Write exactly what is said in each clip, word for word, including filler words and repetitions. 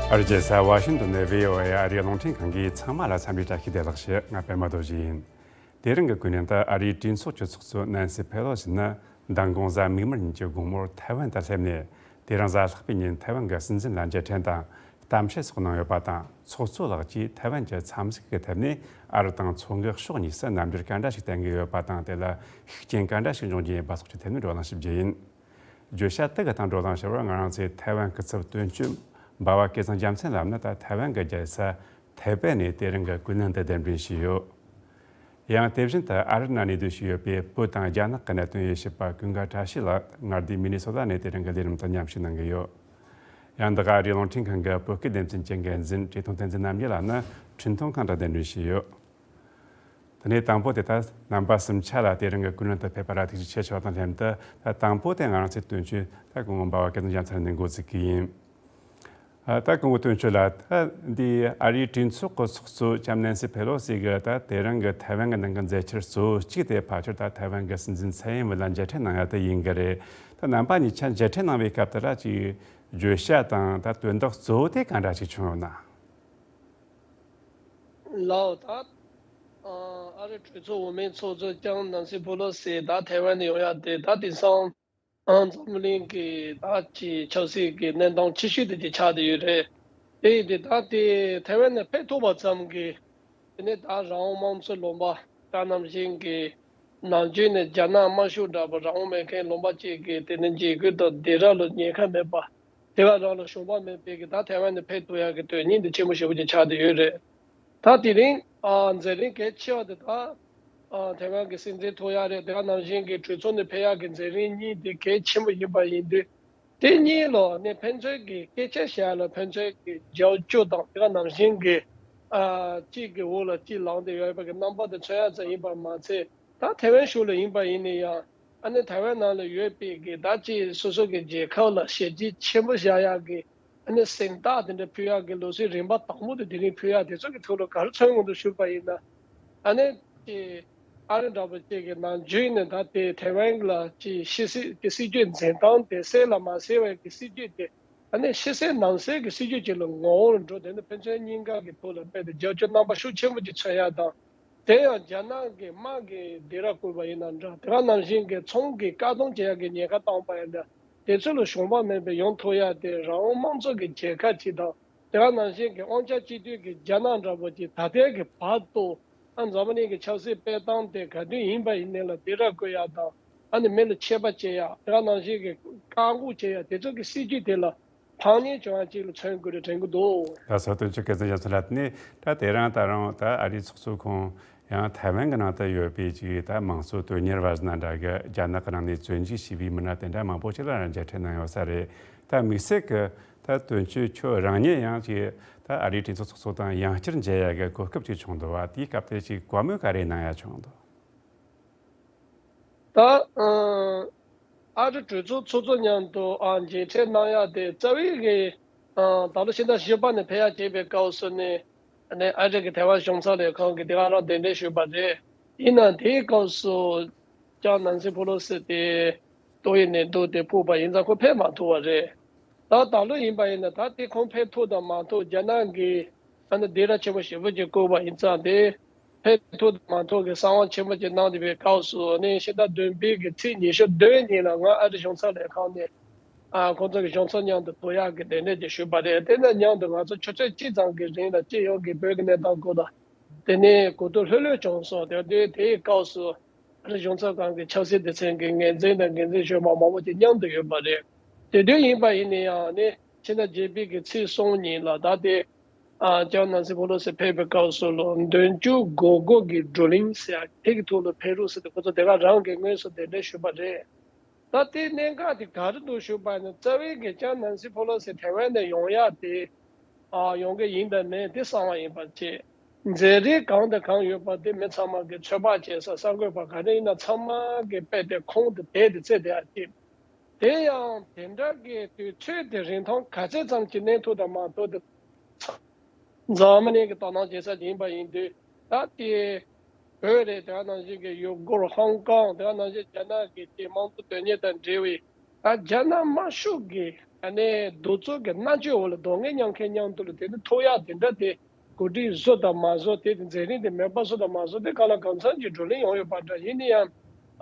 ཨ་རིའི་རྒྱལ་ས་ཝ་ཤིང་ཏོན་ནས་བྷི་ཨོ་ཨེ་ཨ་རིའི་རླུང་འཕྲིན་ཁང་གིས་ཚང་མ་ལ་འཚམས་འདྲི་བཀྲ་ཤིས་བདེ་ལེགས་ཞུ། ང་པད་མ་རྡོ་རྗེ་ཡིན། དེ་རིང་གི་གུས་ལན་དུ་ཨ་རིའི་གྲོས་ཚོགས་ཀྱི་ཚོགས་གཙོ་ནན་སི་ཕེ་ལོ་སི་ནི་མདང་དགོང་གཟའ་མིག་དམར་ཉིན་གྱི་དགོང་མོར་ཐའེ་ཝན་དུ་སླེབས་ནས། དེ་རིང་གཟའ་ལྷག་པའི་ཉིན་ཐའེ་ཝན་གྱི་སྲིད་འཛིན་ལ་མཇལ་འཕྲད་དང་གཏམ་བཤད་སོགས་གནང་ཡོད་པ་དང་། ཚོགས་གཙོ་ལགས་ཀྱིས་ཐའེ་ཝན་གྱི་འཚམས་གཟིགས་ཀྱི་ཐད་ནས་ཨ་རི་དང་མཚོ་འགག་ཕྱོགས་གཉིས་སུ་རྣམ་འགྱུར་ག་འདྲ་ཞིག་བསྟན་གྱི་ཡོད་པ་དང་། དེ་ལ་ཤུགས་རྐྱེན་ག་འདྲ་ཞིག་འབྱུང་རྒྱུ་ཡིན་པ་སོགས་ཀྱི་ཐད་ནས་བགྲོ་གླེང་ཞུ་རྒྱུ་ཡིན། བརྗོད་བྱ་དེ་གི་སྟེང་བགྲོ་གླེང་ཞུ་བར་ང་རང་ཚོའི་ཐའེ་ཝན་སྐུ་ཚབ་དོན་གཅོད་འབའ་བ་སྐལ་བཟང་རྒྱལ་མཚན་ལགས་ནི་ད་ཐའེ་ཝན་གྱི་རྒྱལ་ས་ཐའེ་པེ་ནས་དེ་རིང་གི་གུས་ལན་དུ་གདན་འདྲེན་ཞུས་ཡོད། ཡང་དེ་བཞིན་དུ་ཨ་རི་ནང་གནས་སྡོད་བྱས་ཡོད་པའི་བོད་དང་རྒྱ་ནག་གི་གནད་དོན་དབྱེ་ཞིབ་པ་ཀུན་དགའ་བཀྲ་ཤིས་ལགས་མངའ་སྡེ་མི་ནི་སོ་ཏ་ནས་དེ་རིང་གི་ལས་རིམ་དུ་མཉམ་ཞུགས་གནང་གི་ཡོད། ཡང་འདི་ག་ཨ་རིའི་རླུང་འཕྲིན་ཁང་གི་བོད་སྐད་སྡེ་ཚན་གྱི་འགན་འཛིན་བཀྲས་མཐོང་བསྟན་འཛིན་རྣམ་རྒྱལ་ལགས་ནི་འཕྲིན་གཏོང་ཁང་དུ་གདན་འདྲེན་བྱས་ཡོད། དེ་ནས་དང་པོ་དེ་ད་རྣམ་པ་གསུམ་ཆ་ལ་དེ་རིང་གི་གུས་ལན་དུ་ཕེབས་པ་ལ་ཐུགས་རྗེ་ཆེ་ཞུ་བ་དང་ལྷན་དུ། ད་དང་པོ་དེ་ང་རང་ཚོའི་དོན་གཅོད་ད་སྐུ་ངོ་འབའ་བ་སྐལ་བཟང་རྒྱལ་མཚན་ནས་འགོ་འཛུགས་ཀྱི་ཡིན། ཨ། ད་སྐུ་ངོ་དོན་གཅོད་ལགས། ད་འདི་ཨ་རིའི་གྲོས་ཚོགས་ཀྱི་ཚོགས་གཙོ་ལྕམ་ནན་སི་ཕེ་ལོ་སི་གིས་ད་དེ་རིང་གི་ཐའེ་ཝན་གྱི་ནང་གི་མཛད་འཆར་གཙོ་བོ་གཅིག་དེ་ཕལ་ཆེར་ད་ཐའེ་ཝན་གྱི་སྲིད་འཛིན་ཚའེ་ཡིན་ཝེན་ལ་མཇལ་འཕྲད་གནང་ཡ་དེ་ཡིན་གྱི་རེད། ད་རྣམ་པ་གཉིས་ཆ་མཇལ་འཕྲད་གནང་བའི་སྐབས་དེ་ལ་ཅིག་བརྗོད་བྱ་དང་ད་དོན་དག་གཙོ་བོ་དེ་གང་འདྲ་ཞིག་བྱུང་ཡོད་ན། ལགས་ད། ཨ་རི་གྲོས་ཚོགས་འོས་མིའི་ཚོགས་གཙོ་ལྕམ་ནན་སི་ཕེ་ལོ་སི་ད་ཐའེ་ཝན་ནས་ཡོང་ཡ་དེ་ད་དེང་སང་ཨང་འཛམ་གླིང་གི་ད་ཅིག་ཆབ་སྲིད་ཀྱི་གནས་སྟངས་ཆེ་ཤོས་དེ་ཅིག་ཆགས་བསྡད་ཡོད་རེད། དེ་ཡིན་དུས་ད་དེ་ཐའེ་ཝན་ནས་ཕེབས་ཐུབ་པ་ཙམ་གྱིས། དེ་ནས་ད་རང་དབང་དམངས་གཙོའི་ལུང་པ་ད་ནང་བཞིན་གྱི་ནམ་རྒྱུན་ནས་རྒྱ་ནག་དམར་ཤོག་འདྲ་པོ་རང་དབང་མེད་མཁན་ལུང་པ་གཅིག་གི་དེ་ནས་འཇིགས་སྐུལ་དང་སྡིགས་ར་ལ་ཉེན་ཁ་མེད་པ། དེ་བ་རང་ལ་ཞུམ་པ་མེད་པའི་གི་ད་ཐའེ་ཝན་ནས་ཕེབས་ཐུབ་ཡག་གི་དོན་སྙིང་དེ་ཆེན་པོ་ཞེ་པོ་ཅིག་ཆགས་བསྡད་ཡོད་རེད། ད་དེ་རིང་ཨ་མཛད་རིམ་གལ་ཆེ་བ་དེ་ད་ཨ་ཐའེ་ཝན་གྱི་སྲིད་འཛིན་ཐུག་ཡག་རེད། དེ་ག་ནང་བཞིན་གྱི་གྲོས་ཚོགས་ནས་ཕེབས་ཡག་གི་མཛད་རིམ་གཉིས་དེ་གལ་ཆེན་པོ་ཡིན་པ་ཡིན་དུས། དེ་གཉིས་ལ་ནས་ཕན་ཚུན་གྱི་སྐད་ཆ་བཤད་ཡག་ལ་ཕན་ཚུན་གྱི་རྒྱབ་སྐྱོར་དང་དེ་ག་ནང་བཞིན་གྱི་ཨ་གཅིག་གི་འོག་ལ་གཅིག་ལངས་ཏེ་ཡོད་པ་གི་རྣམ་པ་དེ་མཚོན་ཡག་ཙམ་ཡིན་པ་མ་ཚད། ད་ཐའེ་ཝན་གཞུང་ལ་ཡིན་པ་ཡིན་ན་ཡང་། ཨ་ནི་ཐའེ་ཝན་ནང་ལ་ཡོད་པའི་གི་ད་ཅིག་སོ་སོ་གི་རྒྱལ་ཁབ་ལ་ཞབས་ཕྱི་ཆེན་པོ་བཞག་ཡག་གི་ཨ་ནི་གཟེངས་རྟགས་དེ་འདྲ་ཕུལ་ཡག་གི་ལུགས་སྲོལ་རིམ་པ་དང་པོ་དེ་དེ་རིང་ཕུལ་ཡག་དེ་ཚོ་གི་ཐོག་ལ་ག་རེ་མཚོན་གོ་འདུག་ཞུས་པ་ཡིན་ན། ཨ་ནི་ཅིག་ཨ་རི་འདྲ་པོ་ཅིག་གི་ནང་རྒྱུན་ནས་ད་དེ་ཐའེ་ཝན་ལ་ཅིག་ཕྱི་སྲིད་ཀྱི་སྲིད་ཇུས་འཛིན་སྟངས་དེ་གསལ་ལ་མ་གསལ་བའི་གི་སྲིད་ཇུས་དེ། ཨ་ནི་ཕྱི་གསལ་ནང་གསལ་གྱི་སྲིད་ཇུས་ཅིག་ལ་ངོ་བོར་འགྲོ། དེ་ནི་ཕན་ཚུན་གཉིས་ཀ་གི་ཐོག་ལ་རྦད་དེ་རྒྱབ་སྐྱོར་རྣམ་པ་ཤུགས་ཆེན་པོ་ཅིག་མཚོན་ཡག་དང་། དེ་ཡང་རྒྱ་ནག་གི་དམག་གི་སྡིགས་ར་བསྐུལ་བ་ཡིན་ན་འདྲ། དེ་ག་ནང་བཞིན་གྱི་ཚོང་གི་བཀག་སྡོམ་བྱེད་ཡག་གི་ཉེན་ཁ་བཏང་བ་ཡིན་ན་དེ་ཚོ་ལ་ཞུམ་པ་མེད་པའི་ཡོང་ཐུབ་ཡག་དེ་རང་དབང་དམངས་གཙོ་གི་རྒྱལ་ཁབ་ཅིག་དང་། དེ་ག་ནང་བཞིན་གྱི་དབང་ཆ་གཅིག་སྡུད་ཀྱི་རྒྱ་ནག་འདྲ་པོ་ཅིག་ད་ལྟའི་གི་བར་དུ་ཨ་འཛམ་བུ་གླིང་གི་ཆབ་སྲིད་སྤེལ་སྟངས་དེ་ག་དུས་ཡིན་པ་ཡིན་ནའི་ལ་སྡིགས་ར་བསྐུལ་ཡག་དང་། ཨ་ནི་མི་ལ་ཆད་པ་བཅད་ཡག་དེ་ག་ནང་བཞིན་གྱི་བཀག་འགོག་བྱེད་ཡག་དེ་ཚོ་གི་སྲིད་ཇུས་དེ་ལ་ཕངས་སྙིང་བྱུང་ཡག་ཅིག་ལ་མཚོན་དགོས་རེད་དྲན་གྱི་འདུག་ལགས་སོ། དོན་གཅོད་སྐལ་བཟང་རྒྱ་མཚོ་ལགས། དེ་ནས་ད་དེ་རིང་ད་རུང་ད་ཨ་རིའི་ཚོགས་གཙོ་ཁོང་ཡང་ཐའེ་ཝན་གྱི་ནང་དུ་ཡོད་པའི་ཅིག་ད་དམངས་གཙོ་དོན་གཉེར་བ་ཟེར་ན་འདྲ་གི་རྒྱ་ནག་གི་ནང་ནས་བཙོན་འཇུག་བྱས་པའི་མི་སྣ་དེ་འདྲ་མང་པོ་ཞིག་ལ་མཇལ་འཕྲད་གནང་ཡོད་ས་རེད། ད་དམིགས་བསལ་གྱི་ད་དོན་གཅོད་ཁྱོད་རང་ཉིད་ཡང་ཅིག་ད་ཨ་རིའི་གྲོས་ཚོགས་ཚོགས་གཙོ་དང་ཡང་བསྐྱར་མཇལ་ཡག་གི་གོ་སྐབས་ཅིག་བྱུང་འདུག་བ། དེའི་སྐབས་དེ་ཅིག་བཀའ་མོལ་ག་རེ་གནང་ཡག་བྱུང་འདུག་ད་ཨ་ཨ་རི་གྲོས་ཚོགས་ཚོགས་གཙོ་མཉམ་དུ་ཨ་མཇལ་འཕྲད་གནང་ཡག་དེ་རྩ་བའི་གི་ཨ་ད་ལོ་ཕྱི་ཟླ་བཞི་པ་ནས་ཕེབས་ཡག་བྱས་པའི་སྐབས་སུ་ནས་ནས་ཨ་རི་གི་ཐའེ་ཝན་གཞུང་ཚབ་ལས་ཁང་གི་དེ་ག་རང་གདན་འདྲེན་ཞུས་པ་རེད། ཡིན་ནའང་དེའི་སྐབས་སུ་ལྕམ་ནན་སི་ཕེ་ལོ་སི་དེ་ཏོག་དབྱིབས་ནད་དུག་དེ་ཕོག་པ་ཡིན་ཙང་ཁོ་ཕེབས་མ་ཐུབ་པ་རེད། ད་ད་ལོ་ཡིན་པ་ཡིན་ན་ད་དེ་ཁོང་ཕེབས་ཐུབ་དང་མ་ཐུབ་རྒྱ་ནག་གིས་ཨ་ནི་སྡིགས་ར་ཆེན་པོ་ཞེ་པོ་ཅིག་བསྐུལ་བ་ཡིན་ཙང་དེ་ཕེབས་ཐུབ་དང་མ་ཐུབ་ཀྱི་གསང་བ་ཆེན་པོ་ཅིག་གནང་བསྡད་པའི་སྐབས་སུ་ནི་ཕྱི་ཟླ་བདུན་པའི་གི་ཚེས་ཉི་ཤུ་བདུན་ཉིན་ལ་ང་ཨ་རི་གཞུང་ཚབ་ལས་ཁང་ནས་ཨ་ཁོང་ཚོ་གི་གཞུང་ཚབ་མཉམ་དུ་ཐུག་ཡག་གི་གདན་འདྲེན་ཅིག་ཞུས་པ་རེད། དེ་ནས་མཉམ་དུ་ང་ཚོ་ཆུ་ཚོད་གཅིག་ཙམ་གྱི་རིང་ལ་སྤྱི་ཡོངས་ཀྱི་བོད་ཀྱི་གནས་སྟངས་སྐོར་ལ་དེ་ནས་གོ་བསྡུར་ལྷོད་ལྷོད་བྱུང་སོང་། དེ་དུས་དེའི་སྐབས་སུ་ཨ་རི་གཞུང་ཚབ་ཁང་གི་ཆབ་སྲིད་སྡེ་ཚན་གྱི་འགན་འཛིན་དང་འགན་འཛིན་གཞོན་པ་མང་པོ་ཅིག་མཉམ་དུ་ཡོད་པ་རེད། དེ་དུས་ཡིན་པ་ཡིན་ན་ཡང་ནི་ཕྱི་ཟླ་བརྒྱད་པའི་གི་ཚེས་གསུམ་ཉིན་ལ་ད་དེ་ཨ་ལྕམ་ནན་སི་ཕེ་ལོ་སི་ཕེབས་པའི་སྐབས་སུ་ལོ་མདུན་སྐྱོད་སྒོར་སྒོར་གྱི་བགྲོ་གླེང་ཟེར་ཡག་དེ་གི་ཐོག་ལ་ཕེབས་རོགས་ཟེར་ཏེ་ཁོ་ཚོ་དེ་ག་རང་གི་དངོས་སུ་གདན་འདྲེན་ཞུས་པ་རེད། ད་དེའི་གནད་འགག་དེ་ག་རེ་འདུག་ཞུས་པ་ཡིན་ན། རྩ་བའི་གི་ལྕམ་ནན་སི་ཕེ་ལོ་སི་ཐའེ་ཝན་ནས་ཡོང་ཡག་དེ་ཨ་ཡོང་གི་ཡིན་དང་མིན་དེ་གསང་བ་ཡིན་པ་བྱས། མཛད་རིམ་གང་དང་གང་ཡོད་པ་དེ་མི་ཚང་མ་གི་ཚོད་དཔག་བྱེད་ས་གསར་འགོད་པ་ག་རེ་ཡིན་ན་ཚང་མ་གི་དཔེ་དེ་ཁོང་དུ་དེད་དེ་རྩེ་དེ་ཨ་ཅེ། དེ་ཡང་དེ་འདྲ་གི་དུས་ཚོད་དེ་རིན་ཐང་ག་ཚད་ཙམ་གྱི་གནས་ཐུབ་དང་མ་ཐུབ་དེ་འཛམ་བུ་གླིང་གི་དོ་སྣང་བྱེད་ས་ཡིན་པ་ཡིན་དུས། ད་དེ་བོད་རེད། དེ་ག་ནང་བཞིན་གྱི་ཡུ་གུར་ཧོང་ཀོང་། དེ་ག་ནང་བཞིན་རྒྱ་ནག་གི་དེ་དམངས་གཙོ་དོན་གཉེར་དང་འབྲེལ་བའི་ ད་རྒྱ་ནག་དམར་ཤོག་གི་ཨ་ནི་གདུག་རྩུབ་ཀྱི་མནར་གཅོད་འོག་ལ་སྡུག་བསྔལ་མྱོང་མཁན་མཉམ་དུ་ལ་དེ་ནི་ཐུག་ཡག་དེ་འདྲ་དེ་གོ་སྒྲིག་བཟོ་དང་མ་བཟོ། དེ་དེ་མཛད་རིམ་དེ་མེད་པ་བཟོ་དང་མ་བཟོ། དེ་གང་ལ་གང་འཚམ་གྱི་བགྲོ་གླེང་ཡོང་ཡོད་པ་འདྲ། ཡིན་ན་ཡང་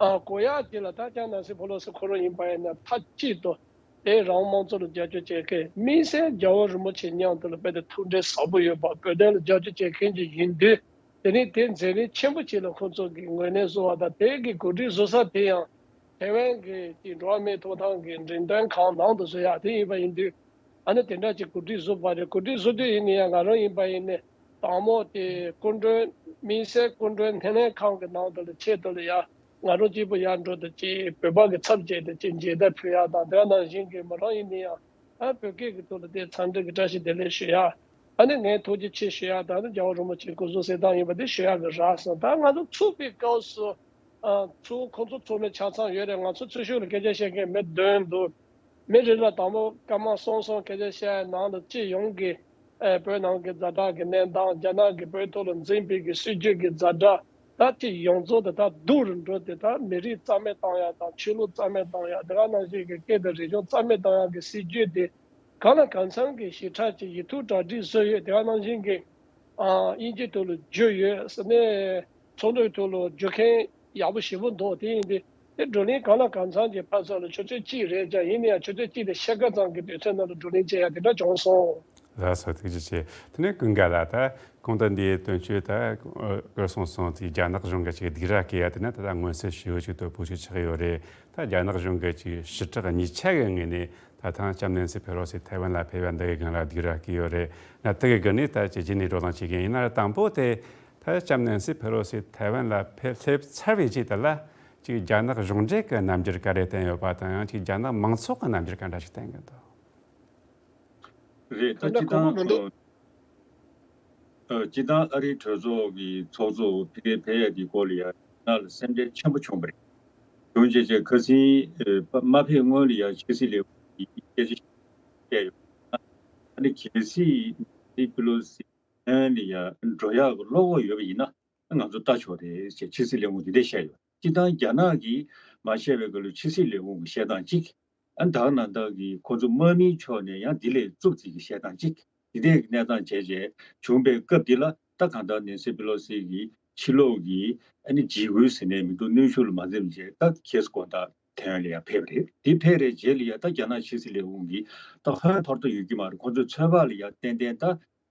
ཨ་གོ་ཡག་དེ་ལ་ད་ཀྱང་ནན་སི་ཕེ་ལོ་སི་ཁོ་རང་ཡིན་པ་ཡིན་ན་མཐའ་གཅིག་ཏུ་དེ་རང་དབང་དམངས་གཙོ་ལ་རྒྱབ་སྐྱོར་བྱེད་མཁན། དམིགས་བསལ་རྒྱལ་བ་རིན་པོ་ཆེ་མཉམ་དུ་ལ་དཔེ་དེ་ཐུགས་འདྲེ་ཟབ་པོ་ཡོད་པ། བོད་དོན་ལ་རྒྱབ་སྐྱོར་བྱེད་མཁན་ཅིག་ཡིན་དུས། དེ་ནི་དེ་མཛད་རིམ་ཆེན་པོ་ཅིག་ལ་ཁོང་ཚོ་གིས་ངོས་ལེན་བཟོ་བ་དང་། དེ་གི་གོ་སྒྲིག་བཟོ་ས་དེ་ཡང་ཐའེ་ཝན་གྱི་དེ་འགྲོ་བ་མིའི་ཐོབ་ཐང་གི་འགྲེམས་སྟོན་ཁང་ནང་དུ་བཟོ་ཡག་དེ་ཡིན་པ་ཡིན་དུས། ཨ་ནི་དེ་འདྲ་ཅིག་གོ་སྒྲིག་བཟོ་བ་རེད། གོ་སྒྲིག་བཟོ་དུས་ཡིན་ན་ཡང་ང་རང་ཡིན་པ་ཡིན་ནའི་དང་མོ་དེ་སྐུ་མགྲོན། དམིགས་བསལ་སྐུ་མགྲོན་སྣེ་ལེན་ཁང་གི་ནང་དུ་ལ་ཆེད་དུ་ལ་ཡ་ང་རང་གཅིག་པུ་ཡར་འགྲོ་དུས་ཅིག་བོད་པ་གི་ཚབ་བྱས་ཏེ་ཅིག་མཇལ་དར་ཕུལ་ཡག་དང་། དེ་ནང་བཞིན་གྱི་མོ་རང་ཡིན་ན་ཡང་ཨ་བོད་སྐད་ཀྱི་ཐོག་ལ་དེ་འཚམས་འདྲི་གི་བཀྲ་ཤིས་བདེ་ལེགས་ཞུ་ཡག་ཨ་ནི་ངས་ཐུགས་རྗེ་ཆེ་ཞུ་ཡག་དང་། ཨ་ནི་རྒྱལ་བ་རིན་པོ་ཆེ་སྐུ་གཟུགས་གསལ་ཐང་ཡིན་པ་དེ་ཞུ་ཡག་གི་རག་སོང་། ད་ང་ཚོ་ཚུགས་པའི་སྐབས་སུ་ཨ་ཚུགས། ཁོང་ཚོ་ཚུགས་ནས་ཆ་ཚང་ཡོད་རེད། ང་ཚོ་ཚུགས་ཤུགས་ལ་སྐད་ཆ་བཤད་མཁན་མི་བདུན་འདུག་མི་རེ་ལ་དང་པོ་སྐར་མ་གསུམ་གསུམ་སྐད་ཆ་བཤད་ནང་ལ་སྤྱི་ཡོངས་ཀྱི་ཨེ་བོད་ནང་གི་ཛ་དྲག་གི་གནས་སྟངས། རྒྱ་ནག་གིས་བོད་ཐོག་ལ་འཛིན་པའི་གི་སྲིད་བྱུས་ཀྱི་ཛ་དྲག་ད་སྤྱི་ཡོངས་རྫོགས་དེ་ད་སྡུག་རུ་འགྲོ་དེ། ད་མི་རིགས་རྩ་མེད་བཏང་ཡག་དང་། ཆོས་ལུགས་རྩ་མེད་བཏང་ཡག་དེ་ག་ནང་བཞིན་གྱི་སྐད་དང་རིག་གཞུང་རྩ་མེད་བཏང་ཡག་གི་སྲིད་བྱུས་དེ་གང་ལ་གང་འཚམ་གྱི་ཞིབ་ཕྲ་ཅིག་ཡིག་ཐོག་གྲ་སྒྲིག་བཟོས་ཡོད། དེ་ག་ནང་བཞིན་གྱི་ཨ་དབྱིན་ཇིའི་ཐོག་ལ་བསྒྱུར་ཡོད་ཟེར་ནས་ཚོགས་འདུའི་ཐོག་ལ་བསྒྱུར་མཁན་ཡག་པོ་ཞེ་པོ་འདུག་དེ་ཡིན་དུས་དེ་བགྲོ་གླེང་གང་ལ་གང་འཚམ་གྱི་ཕར་ཚུར་ལ་ཆུ་ཚོད་གཅིག་རེད་ཀྱང་། ཡིན་ན་ཡང་ཆུ་ཚོད་གཅིག་དང་ཕྱེད་ཀ་ཙམ་གྱི་དུས་ཚོད་ནང་ལ་བགྲོ་གླེང་བྱེད་ཡག་དེ་འདྲ་བྱུང་སོང་། ལགས་སོ། ཐུགས་རྗེ་ཆེ། དེ་ནས་ཀུན་དགའ་ལགས། ད་གོང་དུ་འདིའི་དོན་གཅོད་ད་སྐུ་གསུངས་སོང་དེ། རྒྱ་ནག་གཞུང་གིས་ཅིག་སྡིགས་ར་སྐུལ་ཡ་དེ་ནི་ད་ལྟ་མངོན་གསལ་ཞེ་པོ་ཅིག་ཏུ་བོད་ཆོས་ཆགས་ཡོད་རེད། ད་རྒྱ་ནག་གཞུང་གིས་ཅིག་ཞི་དྲག་གཉིས་ཆ་གི་ངོས་ནས་ད་ཐེངས་ལྕམ་ནན་སི་ཕེ་ལོ་སི་ཐའེ་ཝན་ལ་ཕེབས་པ་འདི་གི་སྒང་ལ་སྡིགས་ར་སྐུལ་ཡོད་རེད། ན་དེ་གི་སྒང་ནས་ད་ཅིག་རྗེས་ནས་བགྲོ་གླེང་བྱེད་མཁན་ཡིན་ན། དང་པོ་དེ་ད་ལྕམ་ནན་སི་ཕེ་ལོ་སི་ཐའེ་ཝན་ལ་ཕེབས་སླེབས་ཚར་བའི་རྗེས་དེ་ལ་ཅིག་རྒྱ་ནག་གཞུང་འབྲེལ་གྱི་རྣམ་འགྱུར་ག་རེ་བསྟན་ཡོད་པ་དང་། ཡང་ཅིག་རྒྱ་ནག་མང་ཚོགས་ཀྱི་རྣམ་འགྱུར་ག་འདྲ་ཞིག་བསྟན་གྱི་འདུག་རེད། ད་ད་ལྟ་སྤྱིར་གོ་བོ་མི་འདུག་བཏང་། ཨ། སྤྱིར་བཏང་ཨ་རིའི་གྲོས་ཚོགས་ཀྱི་ཚོགས་གཙོ་ཕ་གིར་ཕེབས་ཡ་དེའི་སྐོར་ལ་ཡང་ནང་ལ་སེམས་ཁྲལ་ཆེན་པོ་བྱུང་བ་རེད། བྱུང་བྱས་བྱས་ཁ་སང་ཨ་མ་ཕེབས་སྔོན་ལ་ཡང་ཕྱི་སྲིད་ལས་ཁུངས་ཀྱིས་སྐད་ཆ་བཤད་ཡོད། ཨ་ནི་གལ་སྲིད་ནན་སི་པེ་ལོ་སི་ཐའེ་ཝན་ལ་ཡང་འགྲོ་ཡག་གི་བློ་ཁོག་ཡོད་པ་ཡིན་ན་ང་ཚོ་ལྟ་ཆོག་རེད་ཅེས་ཕྱི་སྲིད་ལས་ཁུངས་དེ་འདྲས་བཤད་ཡོད། སྤྱིར་བཏང་རྒྱ་ནག་གིས་མ་བཤད་པའི་སྐབས་ལ་ཕྱི་སྲིད་ལས་ཁུངས་ཀྱི་བཤད་སྟངས་གཅིག་ཨ་ནི་ད་ག་ནང་བཞིན་གྱི་ཁོ་ཚོ་དམག་མིའི་ཕྱོགས་ནས་ཡང་དེ་ལས་རྩུབ་ཙིག་གི་བཤད་སྟངས་གཅིག་དེ་འདྲའི་གནས་སྟངས་བྱས་བྱས་བྱུང་བའི་སྐབས་འདི་ལ། ད་གང་ལྟར་ནན་སི་པེ་ལོ་སི་གི་ཕྱི་ལོགས་ཀྱི་ཨ་ནི་འཇིགས་སྐུལ་ཟེར་ནས་མི་འདུག་གནོན་ཤུགས་ལ་མ་འཛེམས་བྱས། ད་ཁེ་སི་དགོང་དག་ཐའེ་ཝན་ལ་ཡང་ཕེབས་པ་རེད། དེ་ཕེབས་རེད་རྗེས་ལ་ཡང་ད་རྒྱ་ནག་ཕྱི་སྲིད་ལས་ཁུངས་ཀྱིས་ད་ཧོན་འཐོར་ཐོར་ཡོད་ཀྱི་མ་རེད། ཁོ་ཚོས་ཚོད་དཔག་ལ་ཡང་ཏན་ཏན་ད་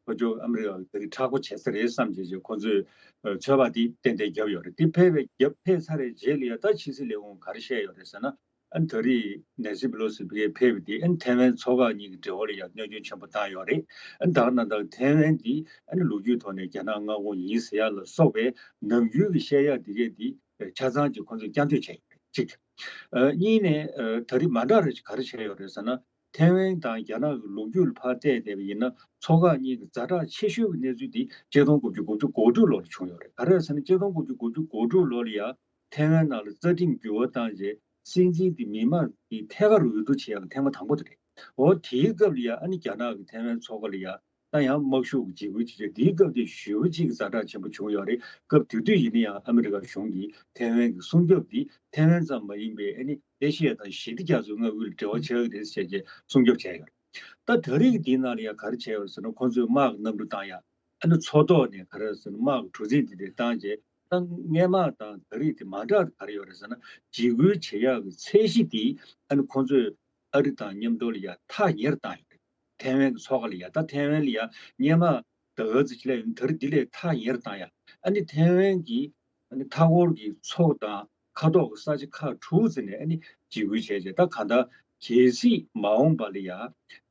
ཁོ་ཚོ་ཨ་མི་རི་ཀ་གི་དེ་རིང་མཁྲེགས་པོ་བྱེད་ས་རེད་བསམ་བྱས་བྱས་ཁོ་ཚོས་ཨ་ཚོད་དཔག་དེ་ཏན་ཏན་བརྒྱབ་ཡོད་རེད། དེ་ཕེབས་པའི་རྒྱབ་ཕེབས་ཚར་རེད་རྗེས་ལ་ཡང་ད་ཕྱི་སྲིད་ལས་ཁུངས་ག་རེ་བཤད་ཡོད་རེད་ཟེར་ན། ཨ་ནི་ད་རེས་ནན་སི་པེ་ལོ་སི་ཕ་གིར་ཕེབས་པ་དེ་ཨ་ནི་ཐའེ་ཝན་མཚོ་འགག་གཉིས་ཀྱི་འབྲེལ་བ་ལ་ཡང་གནོད་སྐྱོན་ཆེན་པོ་བཏང་ཡོད་རེད། ཨ་ནི་ད་ག་ནང་བཞིན་ཐའེ་ཝན་འདི་ཨ་ནི་ལོ་རྒྱུས་ཐོག་ནས་རྒྱ་ནག་མངའ་ཁོངས་ཡིན་ཟེར་ཡག་ལ་སོགས་པའི་ནམ་རྒྱུན་གྱི་བཤད་ཡག་དེ་གས་དེ་ཆ་ཚང་ཅིག་ཁོ་ཚོས་བསྐྱར་ཟློས་བྱས་ཡོད་རེད་གཅིག་ཨ་གཉིས་ནས་ཨ་ད་རེས་མ་འདྲ་རེ་ག་རེ་བྱས་ཡོད་རེད་ཟེར་ན། ཐའེ་ཝན་དང་རྒྱ་ནག་གི་ལོ་རྒྱུས་ལ་ཕར་བལྟས་བསྡད་པ་ཡིན་ན། མཚོ་འགག་གཉིས་ཀྱི་ཛ་དྲག་ཆེ་ཤོས་ཀྱི་གནས་ཚུལ་འདི་ཆིག་སྟོང་དགུ་བརྒྱ་དགུ་བཅུ་གོ་དྲུག་ལོར་བྱུང་ཡོད་རེད། ག་རེ་ཟེར་ན་ཆིག་སྟོང་དགུ་བརྒྱ་དགུ་བཅུ་གོ་དྲུག་ལོ་ལ་ཡང་ཐའེ་ཝན་ནང་ལ་རྩ་ཁྲིམས་འགྱུར་བ་བཏང་རྗེས་སྲིད་འཛིན་དེ་མི་མང་གི་ཐད་ཀར་འོས་བསྡུ་བྱེད་ཡག་གི་ཐེངས་མ་དང་པོ་དེ་རེད། འོ་དེའི་སྐབས་ལ་ཡང་ཨ་ནི་རྒྱ་ནག་གི་ཐའེ་ཝན་མཚོ་འགག་ལ་ཡང་ད་ཡང་དམག་ཤུགས་ཀྱི་འཇིགས་སྐུལ་བྱས་རྗེས་དེའི་སྐབས་དེ་ཞེ་པོ་ཅིག་ཛ་དྲག་ཆེན་པོ་བྱུང་ཡོད་རེད། སྐབས་དེ་དུས་ཡིན་ན་ཡང་ཨ་མི་རི་ཀ་གཞུང་གིས་ཐའེ་ཝན་གྱི་སྲུང་སྐྱོབ་འདི་ཐའེ་ཝན་ཙམ་མ་ཡིན་པའི་ཨ་ནི་ཨེ་ཤི་ཡ་དང་ཞི་བདེ་རྒྱ་མཚོའི་མངའ་ཁུལ་ལ་འབྲེལ་བ་ཆགས་ཀྱི་རེད་ཟེར་བྱས་སྲུང་སྐྱོབ་བྱས་ཡོད་རེད། ད་ད་རེས་ཀྱི་འདིའི་ནང་ལ་ཡང་ག་རེ་བྱས་ཡོད་ཟེར་ན། ཁོང་ཚོས་དམག་གི་གནམ་གྲུ་བཏང་ཡག་ཨ་ནི་མཚོ་ཐོག་ནས་ག་རེ་ཟེར་ན་དམག་གི་གྲུ་གཟིངས་དེ་འདྲ་བཏང་རྗེས་ད་སྔས་མ་དང་ད་རེས་དེ་མ་འདྲ་ག་རེ་ཡོད་རེད་ཟེར་ན། འཇིགས་སྐུལ་བྱེད་ཡག་གི་ཚད་གཞི་དེ་ཨ་ནི་ཁོང་ཚོས་ཨ་རི་དང་མཉམ་དུ་ལ་ཡ་ཐག་ཉེ་རུ་བཏང་ཡོད་རེད། ཐའེ་ཝན་གྱི་མཚོ་ཁ་ལ་ཡ། ད་ཐའེ་ཝན་ལ་ཡ་སྔས་མ་ཟླ་ག་ཙམ་ཅིག་སླེབས་ཡོད། ད་རེས་འདི་ལས་ཐག་ཉེ་རུ་བཏང་ཡ། ཨ་ནི་ཐའེ་ཝན་གྱི་ཨ་ནི་མཐའ་འཁོར་གྱི་མཚོ་དང་ཁ་ཐོག་གི་ས་ཆ་ཁག་དྲུག་ཙམ་ནས་ཨ་ནི་འཇིགས་སྐུལ་བྱས་རྗེས། ད་གང་ལྟར་གལ་སྲིད་མ་འོངས་པ་ལ་ཡ་ཨ་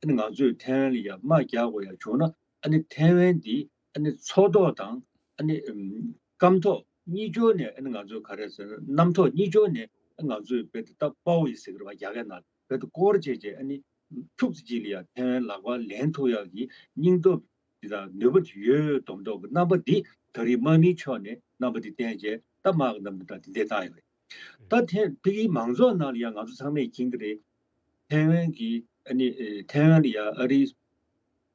ནི་ང་ཚོས་ཐའེ་ཝན་ལ་ཡ་དམག་རྒྱག་དགོས་ཡ་བྱུང་ན། ཨ་ནི་ཐའེ་ཝན་འདི་ཨ་ནི་མཚོ་ཐོག་དང་ཨ་ནི་ཨམ་སྐམ་ཐོག་གཉིས་ཆར་ནས། ཨ་ནི་ང་ཚོས་ག་རེ་ཟེར་ན། གནམ་ཐོག་གཉིས་ཆར་ནས་ང་ཚོས་རྦད་དེ་ད་དཔའ་བོ་ཡི་ཟེར་གི་རེད་པ། རྒྱ་སྐད་ནང་རྦད་དེ་སྐོར་བྱས་བྱས། ཨ་ནི་ཁྱུག་ཙམ་ཅིག་ལ་ཡ་ཐའེ་ཝན་ལག་པར་ལེན་ཐུབ་ཡག་གི་སྙིང་སྟོབས་འདི་དང་ནུས་པ་ཡོད་མདོག་མདོག་གི་རྣམ་པ་འདི་ད་རེས་དམག་མིའི་ཕྱོགས་ནས་རྣམ་པ་འདི་བསྟན་བྱས། ད་དམག་གི་གནམ་གྲུ་དང་དེ་འདྲས་བཏང་ཡོད་རེད། ད་ཐེ་ཕ་གིའི་མང་ཚོགས་ནང་ལ་ཡང་ང་ཚོ་ཚང་མས་མཁྱེན་གྱི་རེད། ཐའེ་ཝན་གྱི་ཨ་ནི་ཨེ་ཐའེ་ཝན་ལ་ཡང་ཨ་རིའི་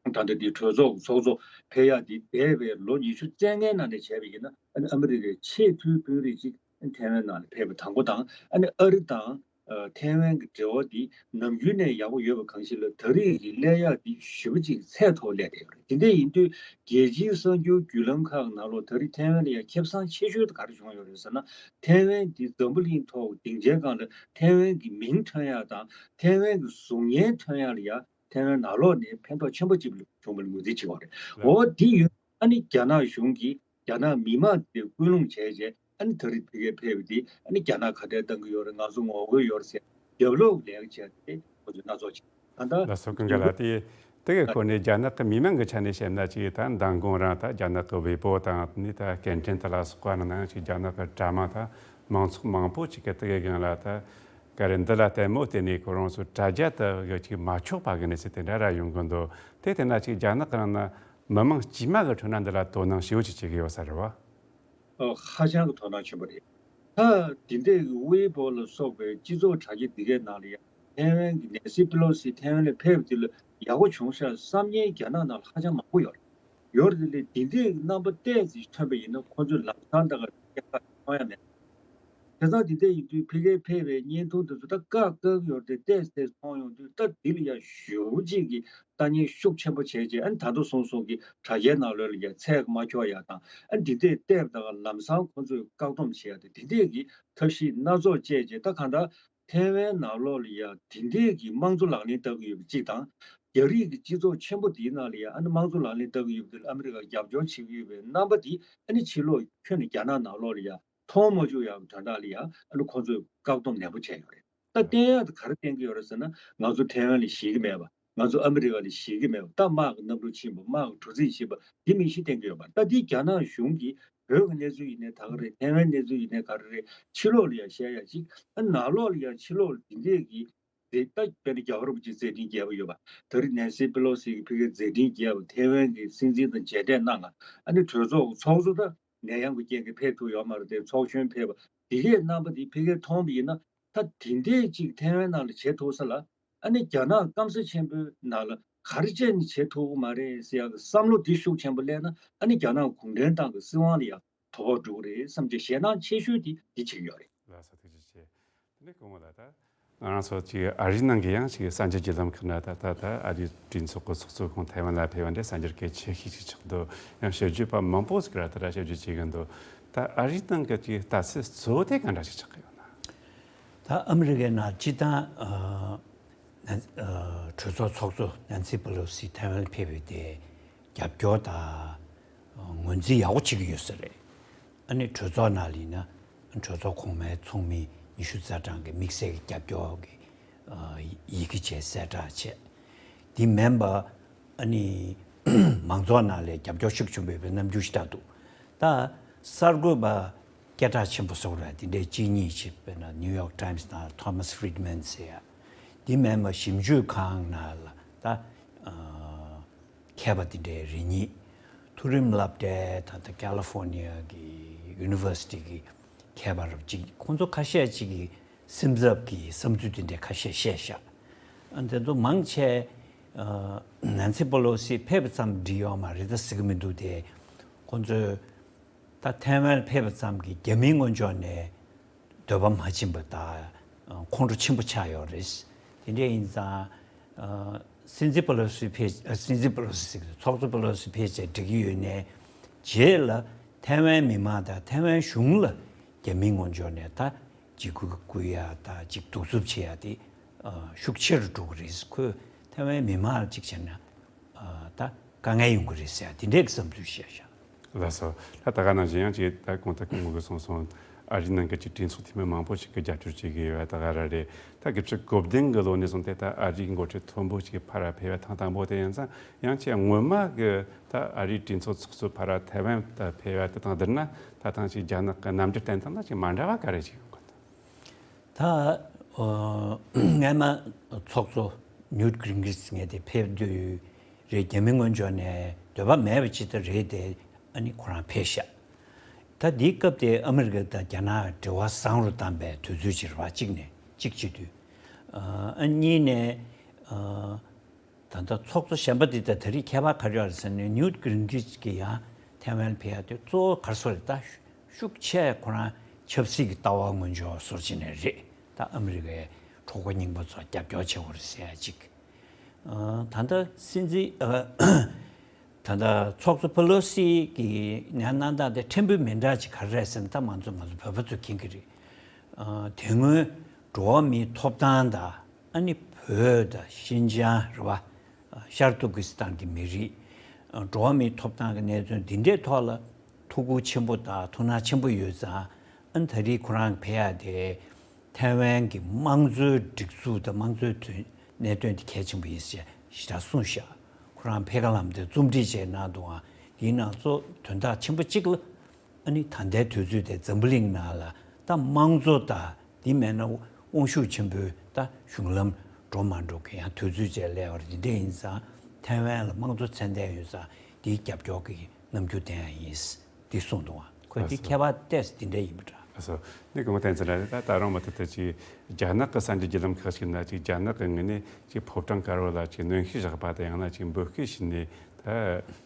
ད་ལྟ་འདི་གྲོས་ཚོགས་ཚོགས་གཙོ་ཕེབས་ཡག་འདི་འདས་པའི་ལོ་ཉི་ཤུ་རྩ་ལྔའི་ནང་ནས་བྱས་པ་ཡིན་ན། ཨ་ནི་ཨ་མི་རི་ཀའི་ཆེས་མཐོའི་དཔོན་རིགས་ཅིག་ཨ་ནི་ཐའེ་ཝན་ནང་ལ་ཕེབས་པ་དང་པོ་དང་། ཨ་ནི་ཨ་རི་དང་ ཨ་ཐའེ་ཝན་གྱི་འབྲེལ་བ་འདི་ནམ་རྒྱུན་ནས་ཡག་པོ་ཡོད་པ་གང་ཞིག་ལ་ད་རེས་ཀྱི་སླེབས་ཡག་འདི་ཞེ་པོ་ཅིག་ཚད་མཐོ་སླེབས་བསྡད་ཡོད་རེད། དེ་འདྲ་ཡིན་དུས་རྒྱལ་སྤྱིའི་གསར་འགྱུར་བརྒྱུད་ལམ་ཁག་ནང་ལོགས་ད་རེས་ཐའེ་ཝན་ལ་ཡང་ཁེ་བཟང་ཆེ་ཤོས་དེ་ག་རེ་བྱུང་ཡོད་རེད་ཟེར་ན། ཐའེ་ཝན་འདི་འཛམ་བུ་གླིང་ཐོག་སྡིངས་ཆའི་སྒང་ལ་ཐའེ་ཝན་གྱི་མིང་ཐོན་ཡག་དང་ཐའེ་ཝན་གྱི་གཟུགས་བརྙན་ཐོན་ཡག་ལ་ཡ་ཐའེ་ཝན་ནང་ལོགས་ནས་ཕན་ཐོགས་ཆེན་པོ་ཅིག་བྱུང་བ་ལ་ངོས་འཛིན་བྱེད་དགོས་རེད། འོ་འདི་ཡོད། ཨ་ནི་རྒྱ་ནག་གཞུང་གིས་རྒྱ་ནག་མི་མང་དེ་སྐུལ་སློང་བྱས་རྗེས་ཨ་ནི་ད་རེས་ཕ་གིར་ཕེབས་པ་དེ་ཨ་ནི་རྒྱ་ནག་ག་འདྲ་བཏང་གི་ཡོད་རེད། ང་ཚོ་ངོ་རྒོལ་ཡོད་རེད་ཟེར་རྒྱབ་ལོག་ལས་ཀ་བྱས་ཏེ་ཁོ་ཚོས་སྣ་ཚོགས་བྱས། ད་ལྟ་ལགས་སོ། ཀུན་དགའ་ལགས། དེ་དེ་གི་སྐོར་ནས་རྒྱ་ནག་གི་མི་མང་གི་ཆ་ནས་བཤད་ན་ཅིག་ད་མདང་དགོང་རང་ད་རྒྱ་ནག་གི་ཝེ་པོ་དང་ནི་ད་སྐད་འཕྲིན་དེ་ལ་སོགས་པ་ནང་ཅིག་རྒྱ་ནག་གི་དྲ་དམངས་ད་མང་ཚོགས་མང་པོ་ཅིག་གི་དེ་གི་སྒང་ལ་ད་ག་རེ་འདི་ལ་ལྟད་མོ་བལྟས་ནས་ཁོ་རང་ཚོ་དྲ་རྒྱ་དེ་གི་ཅིག་མ་ཆོག་པ་གི་གནས་ཚུལ་དེ་འདྲ་ར་ཡོང་གི་འདུག་དེ་བལྟས་ན་ཅིག་རྒྱ་ནག་གི་ནང་ན་མི་མང་དཀྱུས་མ་གི་ཁྲོད་ན་འདི་ལ་དོ་སྣང་ཞེ་པོ་ཅིག་བྱེད་ཀྱི་ཡོད་ས་རེད་བ། ཨོ། ཧ་ཅང་གི་དོ་སྣང་ཆེན་པོ་རེད། ད་འདི་འདྲའི་གི་ཝེ་པོ་ལ་སོགས་པའི་སྤྱི་ཚོགས་དྲ་རྒྱ་འདི་གའི་ནང་ལ་ཡང་ཐའེ་ཝན་གྱི་ནེན་སི་པེ་ལོ་སི་ཐའེ་ཝན་ལ་ཕེབས་དེ་ལ་ཡག་པོ་བྱུང་ཤག་བསམ་མཁན་རྒྱ་ནག་ནང་ལ་ཧ་ཅང་མང་པོ་ཡོད་རེད། ཡོད་རེད་དེ་ལས་འདི་འདྲའི་གི་རྣམ་པ་ཏོག་ཙམ་ཐོན་པ་ཡིན་ན་ཁོང་ཚོས་ལམ་སང་ད་ག་སྐད་ཆ་མཐོང་ཡ་མེད། བྱས་ཙང་དེ་འདྲ་ཡིན་དུས་ཕ་གིར་ཕེབས་པའི་བརྙན་ཐུང་དེ་ཚོ་ད་བཀག་བཀག་ཡོད་རེད་དེ་ཏོག་ཙམ་མཐོང་ཡོང་དུས་ད་འདི་ལ་ཡ་ཞེ་པོ་ཅིག་གི་ལྟ་ཉན་ཤུགས་ཆེན་པོ་བྱས་རྗེས་ཨ་ནི་ད་དུང་སོང་སོང་གི་དྲ་རྒྱའི་ནང་ལོགས་ལ་ཡ་ཚད་མ་འཁྱོག་ཡ་དང་ཨ་ནི་འདི་འདྲས་བལྟས་པ་དང་ལམ་སང་ཁོང་ཚོས་བཀག་སྡོམ་བྱེད་ཡ་དེ་འདི་འདྲས་ཀྱི་ཐབས་ཤེས་སྣ་ཚོགས་སྤྱད་རྗེས་ད་གང་ལྟར་ཐའེ་ཝན་ནང་ལོགས་ལ་ཡ་འདི་འདྲས་ཀྱི་དམངས་གཙོ་ལག་ལེན་བསྟར་གྱི་ཡོད་པ་གཅིག་དང་། རྒྱ་རིགས་ཀྱི་སྤྱི་ཚོགས་ཆེན་པོ་འདིའི་ནང་ལ་ཡ་ཨ་ནི་དམངས་གཙོ་ལག་ལེན་བསྟར་གྱི་ཡོད་པ་དེ་ལ་ཨ་མི་རི་ཀ་རྒྱབ་སྐྱོར་བྱེད་ཀྱི་ཡོད་པའི་རྣམ་པ་འདི་ཨ་ནི་ཕྱི་ལོགས་ཁྱོན་ནས་རྒྱ་ནག་ནང་ལོགས་ལ་ཡ་མཐོང་མ་བཅུག་ཡག་གི་དོན་དག་ལ་ཡ་ཨ་ནི་ཁོང་ཚོས་བཀག་སྡོམ་ནན་པོ་བྱས་ཡོད་རེད། ད་བསྟན་ཡག་དེ་ག་རེ་བསྟན་གྱི་ཡོད་རེད་ཟེར་ན་ང་ཚོ་ཐའེ་ཝན་ལ་ཞེད་ཀྱི་མེད་པ། ང་ཚོ་ཨ་མི་རི་ཀ་ལ་ཞེད་ཀྱི་མེད་པ། ད་དམག་གི་གནམ་གྲུ་ཕྱིན་པ་དམག་གི་གྲུ་གཟིངས་ཕྱིན་པ་འདི་མིན་ཞིག་བསྟན་གྱི་ཡོད་པ། ད་འདི་རྒྱ་ནག་གཞུང་གིས་བོད་ཀྱི་གནས་ཚུལ་ཡིན་ནའི་ད་ག་རེད། ཐའེ་ཝན་གནས་ཚུལ་ཡིན་ནའི་ག་རེ་རེད། ཕྱི་ལོགས་ལ་ཡང་བཤད་ཡག་ཅིག་ཨ་ནང་ལོགས་ལ་ཡང་ཕྱི་ལོགས་ལ་འདི་འདྲས་ཀྱི་རེད། ད་དཔེར་ན་རྒྱ་གར་པ་ཅིག་མཛད་འཕྲིན་རྒྱས་པ་ཡོད་པ། ད་རེས་ནན་སི་པེ་ལོ་སི་གིས་ཕ་གིར་མཛད་འཕྲིན་རྒྱས་པ་ཐའེ་ཝན་གྱི་སྲིད་འཛིན་དང་མཇལ་འཕྲད་གནང་ང་ཨ་ནི་གྲོས་ཚོགས་ཚོགས་གཙོ་ད་ནད་ཡམས་ཀྱི་རྐྱེན་གྱིས་ཕེབས་ཐུབ་ཡོད་མ་རེད་དེ་ཚོགས་གཞོན་ཕེབས་པ་འདི་གའི་རྣམ་པ་འདི་ཕ་གིར་མཐོང་བ་ཡིན་ན་ད་དེ་འདྲས་ཅིག་ཐའེ་ཝན་ནང་ལ་བྱེད་ཐུབ་ས་ལ་ཨ་ནི་རྒྱ་ནག་སྐམ་ས་ཆེན་པོའི་ནང་ལ་ག་རེ་བྱས་ནས་བྱེད་ཐུབ་ཀྱི་མ་རེད་ཟེར་ཡག་གི་བསམ་བློ་འདི་ཤུགས་ཆེན་པོ་སླེབས་ན་ཨ་ནི་རྒྱ་ནག་གུང་ཁྲན་ཏང་གི་སྲིད་དབང་ལ་ཡང་དོ་ཕོག་འགྲོ་གི་རེད་བསམ་གྱི་ཞེད་སྣང་ཆེ་ཤོས་དེ་འདི་བྱེད་ཀྱི་ཡོད་རེད། ལགས་སོ། ཐུགས་རྗེ་ཆེ། དེ་ནས་སྐུ་ངོ་ལ་ད་ང་རང་ཚོ་ཅིག་ཨ་རིའི་ནང་གི་ཡང་ཅིག་གསར་འགྱུར་བརྒྱུད་ལམ་ཁག་ན་ད་ད་ད་ཨ་རིའི་གྲོས་ཚོགས་ཀྱི་ཚོགས་གཙོ་ཁོང་ཐའེ་ཝན་ལ་ཕེབས་པ་འདྲ་གསར་འགྱུར་གལ་ཆེ་ཤོས་ཅིག་ཆགས་འདུག་ཡང་ཞིབ་འཇུག་པ་མང་པོ་ཞིག་ལ་ད་ལྟ་ཞིབ་འཇུག་བྱེད་ཀྱི་འདུག་ད་ཨ་རིའི་ནང་གི་ཅིག་ལྟ་ཚུལ་གཙོ་བོ་དེ་ག་འདྲ་ཞིག་ཆགས་ཀྱི་ཡོད་ན། ད་ཨ་མི་རི་ཀའི་ནང་སྤྱི་བཏང་ཨ་ནན་ཨ་གྲོས་ཚོགས་ཚོགས་གཙོ་ནན་སི་པེ་ལོ་སི་ཐའེ་ཝན་ཕེབས་པའི་དེ་རྒྱབ་སྐྱོར་དང་ངོས་འཛིན་ཡག་པོ་བྱེད་ཀྱི་ཡོད་ས་རེད། ཨ་ནི་གྲོས་ཚོགས་ནང་ལ་ཡིན་ན་གྲོས་ཚོགས་གོང་མའི་ཚོགས་མི་ཉི་ཤུ་རྩ་གྲངས་ཀྱི་དམིགས་བསལ་གྱི་རྒྱབ་སྐྱོར་གྱི་ཨ་ཡི་གེ་བཅས་གསལ་བསྒྲགས་བྱས། དེ་མིན་པ་ཨ་ནི་མང་ཚོགས་ནང་ལ་རྒྱབ་སྐྱོར་ཤུགས་ཆེན་པོ་ཡོད་པའི་རྣམ་འགྱུར་ཞིག་ལྟར་འདུག་ད་གསར་འགོད་པ་སྐད་གྲགས་ཆེན་པོ་བཟོ་ར་དེ་འདྲའི་གཅིག་གཉིས་ཅིག་དཔེར་ན་ནིའུ་ཡོག་ཊའིམ་སི་ནང་ཐོ་མཱས་ཕི་རིད་མན་ཟེར་ཡ། དེ་མིན་པ་ཞིབ་འཇུག་ཁང་ནང་ལ་ད་ཨ་མཁས་པ་དེ་འདྲའི་རེ་གཉིས། མཐོ་རིམ་སློབ་གྲྭའི་ད་ལྟ་ཀ་ལི་ཧྥོར་ནི་ཡ་གི་ཡུ་ནི་ཝར་སི་ཊི་གི་མཁས་པ་རབ་ཅིག་ཁོང་ཚོ་ཁ་ཤས་ཅིག་གིས་སེམས་འཚབ་ཀྱི་བསམ་ཚུལ་དེ་འདྲའི་ཁ་ཤས་བཤད་ཤག་ཨ་དེ་ཚོ་མང་ཆེ་ཨ་ནན་སི་པེ་ལོ་སི་ཕེབས་ཙམ་འགྲིག་ཡོད་མ་རེད་ད་ཟེར་གི་མི་འདུག་དེ་ཁོང་ཚོས་ད་ཐའེ་ཝན་ཕེབས་པ་ཙམ་གྱིས་རྒྱ་མིའི་ངོས་ཕྱོགས་ནས་འདོད་པ་མ་བྱིན་པ་དང་ཁོང་ཁྲོ་ཆེན་པོ་ཆགས་ཡོད་རེད། དེ་འདྲ་ཡིན་ཙང་ཨ་སྲིད་འཛིན་པེ་ལོ་སི་ཕེབས་ཨ་སྲིད་འཛིན་པེ་ལོ་སི་ཟེར་གི་ཚོགས་གཙོ་པེ་ལོ་སི་ཕེབས་བྱས་འགྲིག་གི་ཡོད་ནའི་རྗེས་ལ་ཐའེ་ཝན་མི་མང་དང་ཐའེ་ཝན་གཞུང་ལ་རྒྱ་མིའི་ངོས་ཕྱོགས་ནས་ད་འཇིགས་སྐུལ་སྐུལ་ཡ་དང་ཅིག་གདུག་རྩུབ་བྱེད་ཡ་དེ་ཨ་ཤུགས་ཆེ་རུ་འགྲོ་གི་རེད། ཁོས་ཐའེ་ཝན་མི་མང་ལ་ཅིག་བྱས་ན་ཨ་ད་དཀའ་ངལ་ཡོང་གི་རེད་ཟེར་ཡ་དེ་འདྲའི་བསམ་ཚུལ་བཤད་ཤག་ལགས་སོ། ད་ད་ག་ནང་བཞིན་ཡང་ཅིག་ད་གོང་ད་གོང་གི་གསུངས་སོང་། ཨ་རིའི་ནང་གི་ཅིག་གྲོས་ཚོགས་འཐུས་མི་མང་པོ་ཞིག་གིས་རྒྱབ་སྐྱོར་བྱེད་ཀྱི་ཡོད་པ་ད་ག་རང་རེད། ད་དགུ་བཅུ་གོ་བདུན་གི་ལོ་ནས་བཟུང་སྟེ་ད་ཨ་རིའི་འགོ་ཁྲིད་མཐོན་པོ་ཞིག་ཕར་ཕེབས་པ་ཐེངས་དང་པོ་དེ་ཡིན་ཙང་ཡང་ཅིག་སྔོན་མ་གི་ད་ཨ་རིའི་གྲོས་ཚོགས་ཚོགས་གཙོ་ཕར་ཐའེ་ཝན་ད་ཕེབས་པ་དེ་དང་བསྡུར་ན་ད་ཐེངས་ཅིག་རྒྱ་ནག་གི་རྣམ་འགྱུར་བསྟན་སྟངས་ལ་ཅིག་མ་འདྲ་བ་ག་རེ་ཅིག་ཡོང་གི་འདུག་ད་ཨ་སྔས་མ་ཚོགས་གཙོ་ནིའུ་ཊི་གིན་རི་ཆི་ངས་དེ་ཕེབས་འདོད་ཡོད་རེད། རྒྱ་མི་ངོས་ཕྱོགས་ནས་འདོད་པ་མེད་པ་ཅིག་ད་རེད་དེ་ཨ་ནི་ཁོ་རང་ཕེབས་ཤག་ད་འདིའི་སྐབས་དེ་ཨ་མི་རི་ཀ་དང་རྒྱ་ནག་འབྲེལ་བ་བཟང་རུ་བཏང་པའི་དུས་ཚོད་ཅིག་རེད་བ། གཅིག་ནས་གཅིག་བྱེད་དུས་ཨ་གཉིས་ནས་ཨ་ད་ལྟ་ཚོགས་གཙོ་གཞན་པ་འདི་ད་ད་རེས་ཁྱད་པར་ག་རེ་ཡོད་རེད་ཟེར་ན་ནིའུ་ཊི་གིན་རི་ཆི་གིས་ཡང་ཐའེ་ཝན་ཕེབས་ཡ་དེ་གཙོ་བོ་ག་རེ་བཟོ་རེད། ད་ཤུགས་ཆེ་ཁོ་རང་ཆབ་སྲིད་ཀྱི་ལྟ་བ་ངོས་ཕྱོགས་བཟོ་བྱས་ནས་རེད། ད་ཨ་མི་རི་ཀའི་གྲོགས་པོ་རྙིང་པ་ཚོ་རྒྱབ་སྐྱོར་བྱེད་དགོས་རེད་ཟེར་ཡ་གཅིག་ཨ། ད་ལྟ་སྲིད་འཛིན་ཨ། ད་ལྟ་ཚོགས་གཙོ་པེ་ལོ་སི་གི་ཉར་གནང་སྟངས་དེ་ཕྲན་བུ་མི་འདྲ་ཅིག་ག་རེ་རེད་ཟེར་ན། ད་ང་ཚོ་ང་ཚོ་བོད་པ་ཚོས་མཁྱེན་གྱི་རེད། ཨ། དེ་སྔོན་འགྲོ་བ་མིའི་ཐོབ་ཐང་དང་། ཨ་ནི་བོད་དང་ཤིན་ཅང་རེད་བ། ཤར་ཏུར་ཀི་སི་ཐན་གྱི་མི་རིགས། ཨ། འགྲོ་བ་མིའི་ཐོབ་ཐང་གི་གནད་དོན་འདི་འདྲའི་ཐོག་ལ་ཐུགས་ཁུར་ཆེན་པོ་དང་ཐུགས་སྣང་ཆེན་པོ་ཡོད་ཙང་། ཨ་ནི་ད་རེས་ཁོ་རང་ཕེབས་ཡག་དེ་ཐའེ་ཝན་གྱི་དམངས་གཙོའི་སྒྲིག་འཛུགས་དང་དམངས་གཙོའི་དོན་གནད་དོན་དེ་གལ་ཆེན་པོ་ཡིན་ཟེར་ཞེ་དྲག་གསུངས་ཤག་ཁོ་རང་ཕེབས་ཀ་ལམ་དེ་རྩོམ་སྒྲིག་བྱས་གནང་འདུག་ཨང་། དེའི་ནང་གཙོ་དོན་དག་ཆེན་པོ་གཅིག་ལ། ཨ་ནི་ད་ལྟའི་དུས་ཚོད་དེ་འཛམ་བུ་གླིང་ནང་ལ་ད་དམངས་གཙོ་དང་། དེ་མེད་ན་དབང་ཤུགས་ཆེན་པོའི་ད་གཞུང་ལམ་འགྲོ་མ་འགྲོ་གི་ཡང་དུས་ཚོད་ཅིག་སླེབས་པ་རེད། དེ་འདྲ་ཡིན་ཙང་ཐའེ་ཝན་ལ་དམངས་གཙོ་མཚོན་ལྡན་ཡོད་ཙང་དེའི་རྒྱབ་སྐྱོར་གྱི་རྣམ་འགྱུར་བསྟན་ཡ་ཡིན། འདི་གསུངས་འདུག་ཨ། ཁོས་འདི་ལགས་སོ། ཁྱད་པར་ཏོག་ཙམ་འདི་འདྲ་ཡིན་པ་འདྲ། ལགས་སོ། ནི་སྐུ་ངོ་བསྟན་འཛིན་ལགས། ད་ད་རུང་མུ་མཐུད་དུ་ཅིག་རྒྱ་ནག་གི་གསར་འགྱུར་བརྒྱུད་ལམ་ཁག་ཅིག་ན་ཅིག་རྒྱ་ནག་གི་ངོས་ནས་ཅིག་ཕོ་བྲང་དཀར་པོ་ལ་ཅིག་གནོན་ཤུགས་བཞག་པ་དང་། ཡང་ན་ཅིག་འབོད་སྐུལ་བྱས་ནས་ད་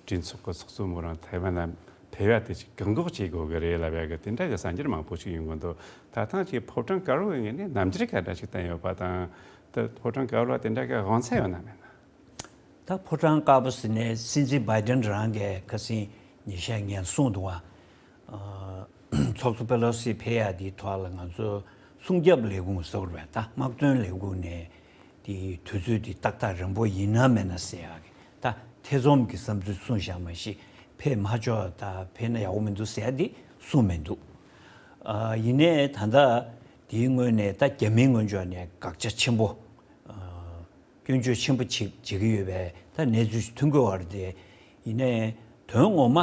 གྲོས་ཚོགས་ཀྱི་ཚོགས་གཙོ་མོ་རང་ཐའེ་ཝན་ལ་ཕེབས་ཡ་དེ་ཅིག་བཀག་འགོག་བྱེད་དགོས་ཀྱི་རེད་ལབ་ཡ་གི་དེ་འདྲ་གི་གསར་འགྱུར་མང་པོ་ཞིག་ཡོང་གི་འདུག་ད་ཐེངས་ཅིག་ཕོ་བྲང་དཀར་པོ་གི་ངོས་ནས་རྣམ་འགྱུར་ག་འདྲ་ཞིག་བསྟན་ཡོད་པ་དང་། ད་ཕོ་བྲང་དཀར་པོ་ལ་དེ་འདྲ་གི་དབང་ཚད་ཡོད་ན་མེད་ན། ད་ཕོ་བྲང་དཀར་པོ་ཟེར་ནས་སྲིད་འཛིན་བྷའི་ཌེན་རང་གིས་ཁ་སང་ཉིན་ཤས་སྔོན་གསུངས་འདུག་བ། ཨ། ཚོགས་གཙོ་པེ་ལོ་སི་ཕེབས་ཡ་དེའི་ཐོག་ལ་ང་ཚོ་སྲུང་སྐྱོབ་ལས་ཁུངས་ཟེར་བ་རེད། ད་དམག་དོན་ལས་ཁུངས་ནས་དེ་དུས་ཚོད་དེ་ཏག་ཏག་རན་པོ་ཡིན་ན་མེད་ན་ཟེར་ཡ་གི་ད་ཐེ་ཚོམ་གྱི་བསམ་ཚུལ་གསུངས་བཞག་མ་གཞི་ཕེབས་མ་ཆོག་ད་ཕེབས་ན་ཡག་པོ་མི་འདུག་ཟེར་ཡ་དེ་གསུངས་མི་འདུག་ཨ། ཡིན་ནའི་ད་ལྟ་དེའི་ངོས་ནས་ད་རྒྱ་མིའི་ངོས་ཕྱོགས་ནས་དགག་བྱ་ཆེན་པོ། ཨ། སྐྱོན་བརྗོད་ཆེན་པོ་ཅིག་བྱེད་ཀྱི་ཡོད་པའི་ད་གནས་ཚུལ་ཞིག་ཐོན་གྱི་ཡོད་རེད་དེ། ཡིན་ནའི་དོན་ངོ་མ་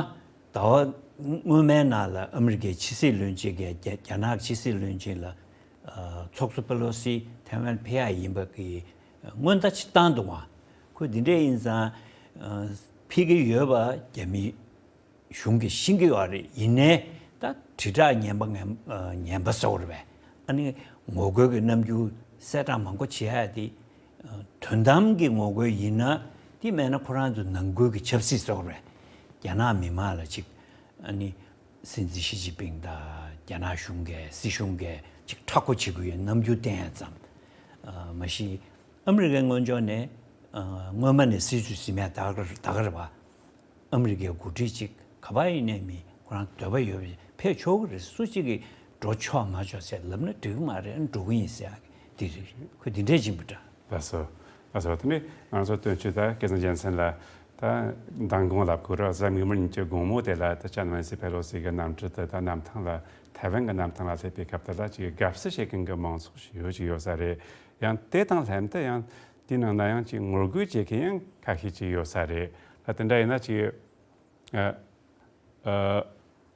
ཟླ་བ་སྔོན་མའི་ནང་ལ་ཨ་མི་རི་ཀའི་ཕྱི་སྲིད་བློན་ཆེན་གྱིས་རྒྱ་རྒྱ་ནག་ཕྱི་སྲིད་བློན་ཆེན་ལ། ཨ། ཚོགས་གཙོ་པེ་ལོ་སི་ཐའེ་ཝན་ཕེབས་ཡ་ཡིན་པ་གི་སྔོན་བརྡ་ཅིག་བཏང་འདུག་བ། ཁོས་འདི་འདྲ་ཡིན་ཙང་། ཨ། ཕེབས་ཀྱི་ཡོད་པ་རྒྱ་མི་གཞུང་གིས་ཤེས་ཀྱི་ཡོད་རེད། ཡིན་ནའི་ད་དྲིལ་བསྒྲགས་ངན་པ་ངན་ཨ། ངན་པ་ཟེར་བ་རེད་པས། ཨ་ནི་ངོ་རྒོལ་གྱི་རྣམ་འགྱུར་གསལ་བསྒྲགས་མང་པོ་བྱེད་ཡ་དེ། ཨ། དོན་དམ་གྱི་ངོ་རྒོལ་ཡིན་ན་དེ་མེད་ན་ཁོ་རང་ཚོ་ནང་ཁུལ་གྱི་ཆབ་སྲིད་ཟེར་བ་རེད། རྒྱ་ནག་མི་མང་ལ་ཅིག་ཨ་ནི་སྲིད་འཛིན་ཞི་ཅིན་ཕིང་དང་རྒྱ་ནག་གཞུང་གིས་སྲིད་གཞུང་གིས་ཅིག་མཁྲེགས་པོ་བྱེད་ཀྱི་ཡོད་རྣམ་འགྱུར་བསྟན་ཡ་ཙམ། ཨ། མ་གཞི་ཨ་མི་རི་ཀའི་ངོས་ཕྱོགས་ནས། ཨ། སྔོན་མ་ནས་སྲིད་ཇུས་ཟིན་མེད་ད་ག་ད་ག་རེད་པ། ཨ་མི་རི་ཀའི་འགོ་ཁྲིད་ཅིག་ག་པར་ཡིན་ནའི་མིན་ཁོ་རང་འདོད་པ་ཡོད་པ་ཕེབས་ཆོག་གི་རེད། སུ་གཅིག་གིས་འགྲོ་ཆོག་མ་ཆོག་ཟེར་ལབ་ན་འགྲིག་གི་མ་རེད། འགྲོ་གི་ཡིན་ཟེར་ཡ་འདི་རེད། ཁོས་འདི་འདྲས་ཡིན་པ་འདྲ། ལགས་སོ། ལགས་སོ། དེ་ནས་ང་ཚོ་སྟོན་ཆོས་ད་སྐལ་བཟང་རྒྱལ་མཚན་ལ་ད་མདང་དགོང་ལབ་དགོས་རེད། གཟའ་མིག་དམར་ཉིན་གྱི་དགོང་མོ་དེ་ལ་ད་ཅཱ་ནན་སི་ཕེ་ལོ་སི་གི་གནམ་གྲུ་དེ་ད་གནམ་ཐང་ལ་ཐའེ་ཝན་གྱི་གནམ་ཐང་ལ་སླེབས་པའི་སྐབས་དེ་ལ་ཅིག་དགའ་བསུ་བྱེད་མཁན་གྱི་མང་ཚོགས་ཤིག་ཡོད་ཅིག་ཡོད་ས་རེད། ཡང་དེ་དང་ལྷན་དུ་ཡང་དེའི་ནང་ན་ཡང་ཅིག་ངོ་རྒོལ་བྱེད་མཁན་ཡང་ཁ་ཤས་ཅིག་ཡོད་ས་རེད། ད་དེ་འདྲ་ཡིན་ན་ཅིག་ཨ། ཨ།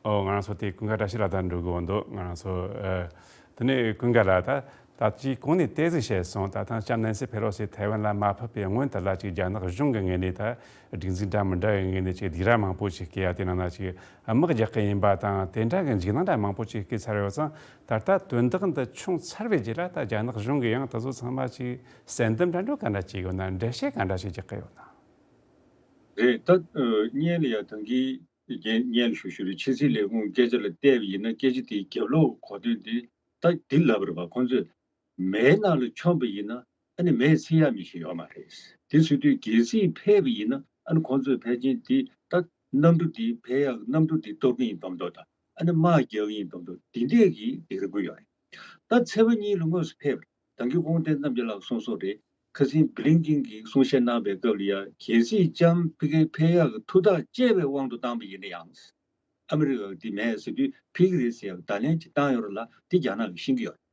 ཨོ། ང་རང་ཚོ་དེ་ཀུན་དགའ་བཀྲ་ཤིས་ལགས་དང་འགྲོ་གི་འོང་འདུག་ང་རང་ཚོ། ཨ། དེ་ནས་ཀུན་དགའ་ལགས། ད་ད་ཅིག་གོང་ནས་ཏོག་ཙམ་བཤད་སོང་། ད་ཐེངས་ཅཱ་ནན་སི་ཕེ་ལོ་སི་ཐའེ་ཝན་ལ་མ་ཕེབས་པའི་སྔོན་དེ་ལ་ཅིག་རྒྱ་ནག་གཞུང་གི་ངོས་ནས་ད་སྒྲིག་འཛུགས་འདྲ་མི་འདྲ་གི་ངོས་ནས་ཅིག་སྡིགས་ར་མང་པོ་ཞིག་བསྐུལ་ཡ། དེ་ནང་ན་ཅིག་དམག་རྒྱག་གི་ཡིན་པ་དང་དེ་འདྲ་གི་འཇིགས་སྣང་འདྲ་མང་པོ་ཞིག་བསྐུལ་ཚར་ཡོད་ཙང་། ད་ལྟ་དོན་དག་འདི་བྱུང་ཚར་བའི་རྗེས་ལ་ད་རྒྱ་ནག་གཞུང་གིས་ཡང་དེ་ཚོ་ཚང་མ་ཅིག་གསལ་འདེམས་འདྲ་འདྲ་ག་འདྲ་བྱེད་ཡོད་ན། འགྲེལ་བཤད་ག་འདྲ་ཞིག་རྒྱག་གི་ཡོད་ན། རེད། ད་ཨ་སྔོན་ལ་ཡ་ད་གིན་རྒན་སྔོན་ལ་ཞུ་ཞུ་རེད། ཕྱི་སྲིད་ལས་ཁུངས་སྐད་ཆ་ལ་བལྟས་པ་ཡིན་ན། སྐད་ཆ་དེའི་རྒྱབ་ལོགས་གོ་དོན་དེ་ད་འདི་ལབ་རེད་པ། ཁོང་ཚོས་མེའི་ནང་ལ་མཆོངས་པ་ཡིན་ན་ཨ་ནི་མེས་འཚིག་ཡ་མི་ཞིག་ཡོད་མ་རེད། དེ་ཟེར་དུས་གལ་སྲིད་ཕེབས་པ་ཡིན་ན་ཨ་ནི་ཁོང་ཚོས་ཕལ་ཆེར་དེ་ད་གནམ་གྲུ་དེ་ཕེབས་ཡག་གནམ་གྲུ་དེ་གཏོར་གི་ཡིན་མདོག་མདོག་དང་། ཨ་ནི་དམག་རྒྱག་གི་ཡིན་མདོག་མདོག་དེ་འདྲས་ཀྱི་སྡིགས་ར་བསྐུལ་ཡོད་རེད། ད་ཚེས་པ་གཉིས་ལ་དངོས་སུ་ཕེབས་པ་རེད། ད་གིན་སྐུ་ངོ་བསྟན་འཛིན་རྣམ་རྒྱལ་ལགས་གསུངས་སོང་རེད། ཁ་སང་བྷི་ལིན་ཀིན་གྱིས་གསུང་བཤད་གནང་བའི་སྐབས་ལ་ཡ། གལ་སྲིད་ལྕམ་ཕི་ཀེ་ཕེབས་ཡག་གི་ཐུགས་ཐག་བཅད་པའི་དབང་དུ་བཏང་བ་ཡིན་ན་ཡང་། ཨ་མི་རི་ཀ་གིས་འདི་མེད་ཟེར་དུས་ཕེབས་ཀྱི་རེད་ཟེར་ཡག་བརྡ་ལན་ཅིག་བཏང་ཡོད་རེད་ལ། དེ་རྒྱ་ནག་གིས་ཤེས་ཀྱི་ཡོད་རེད།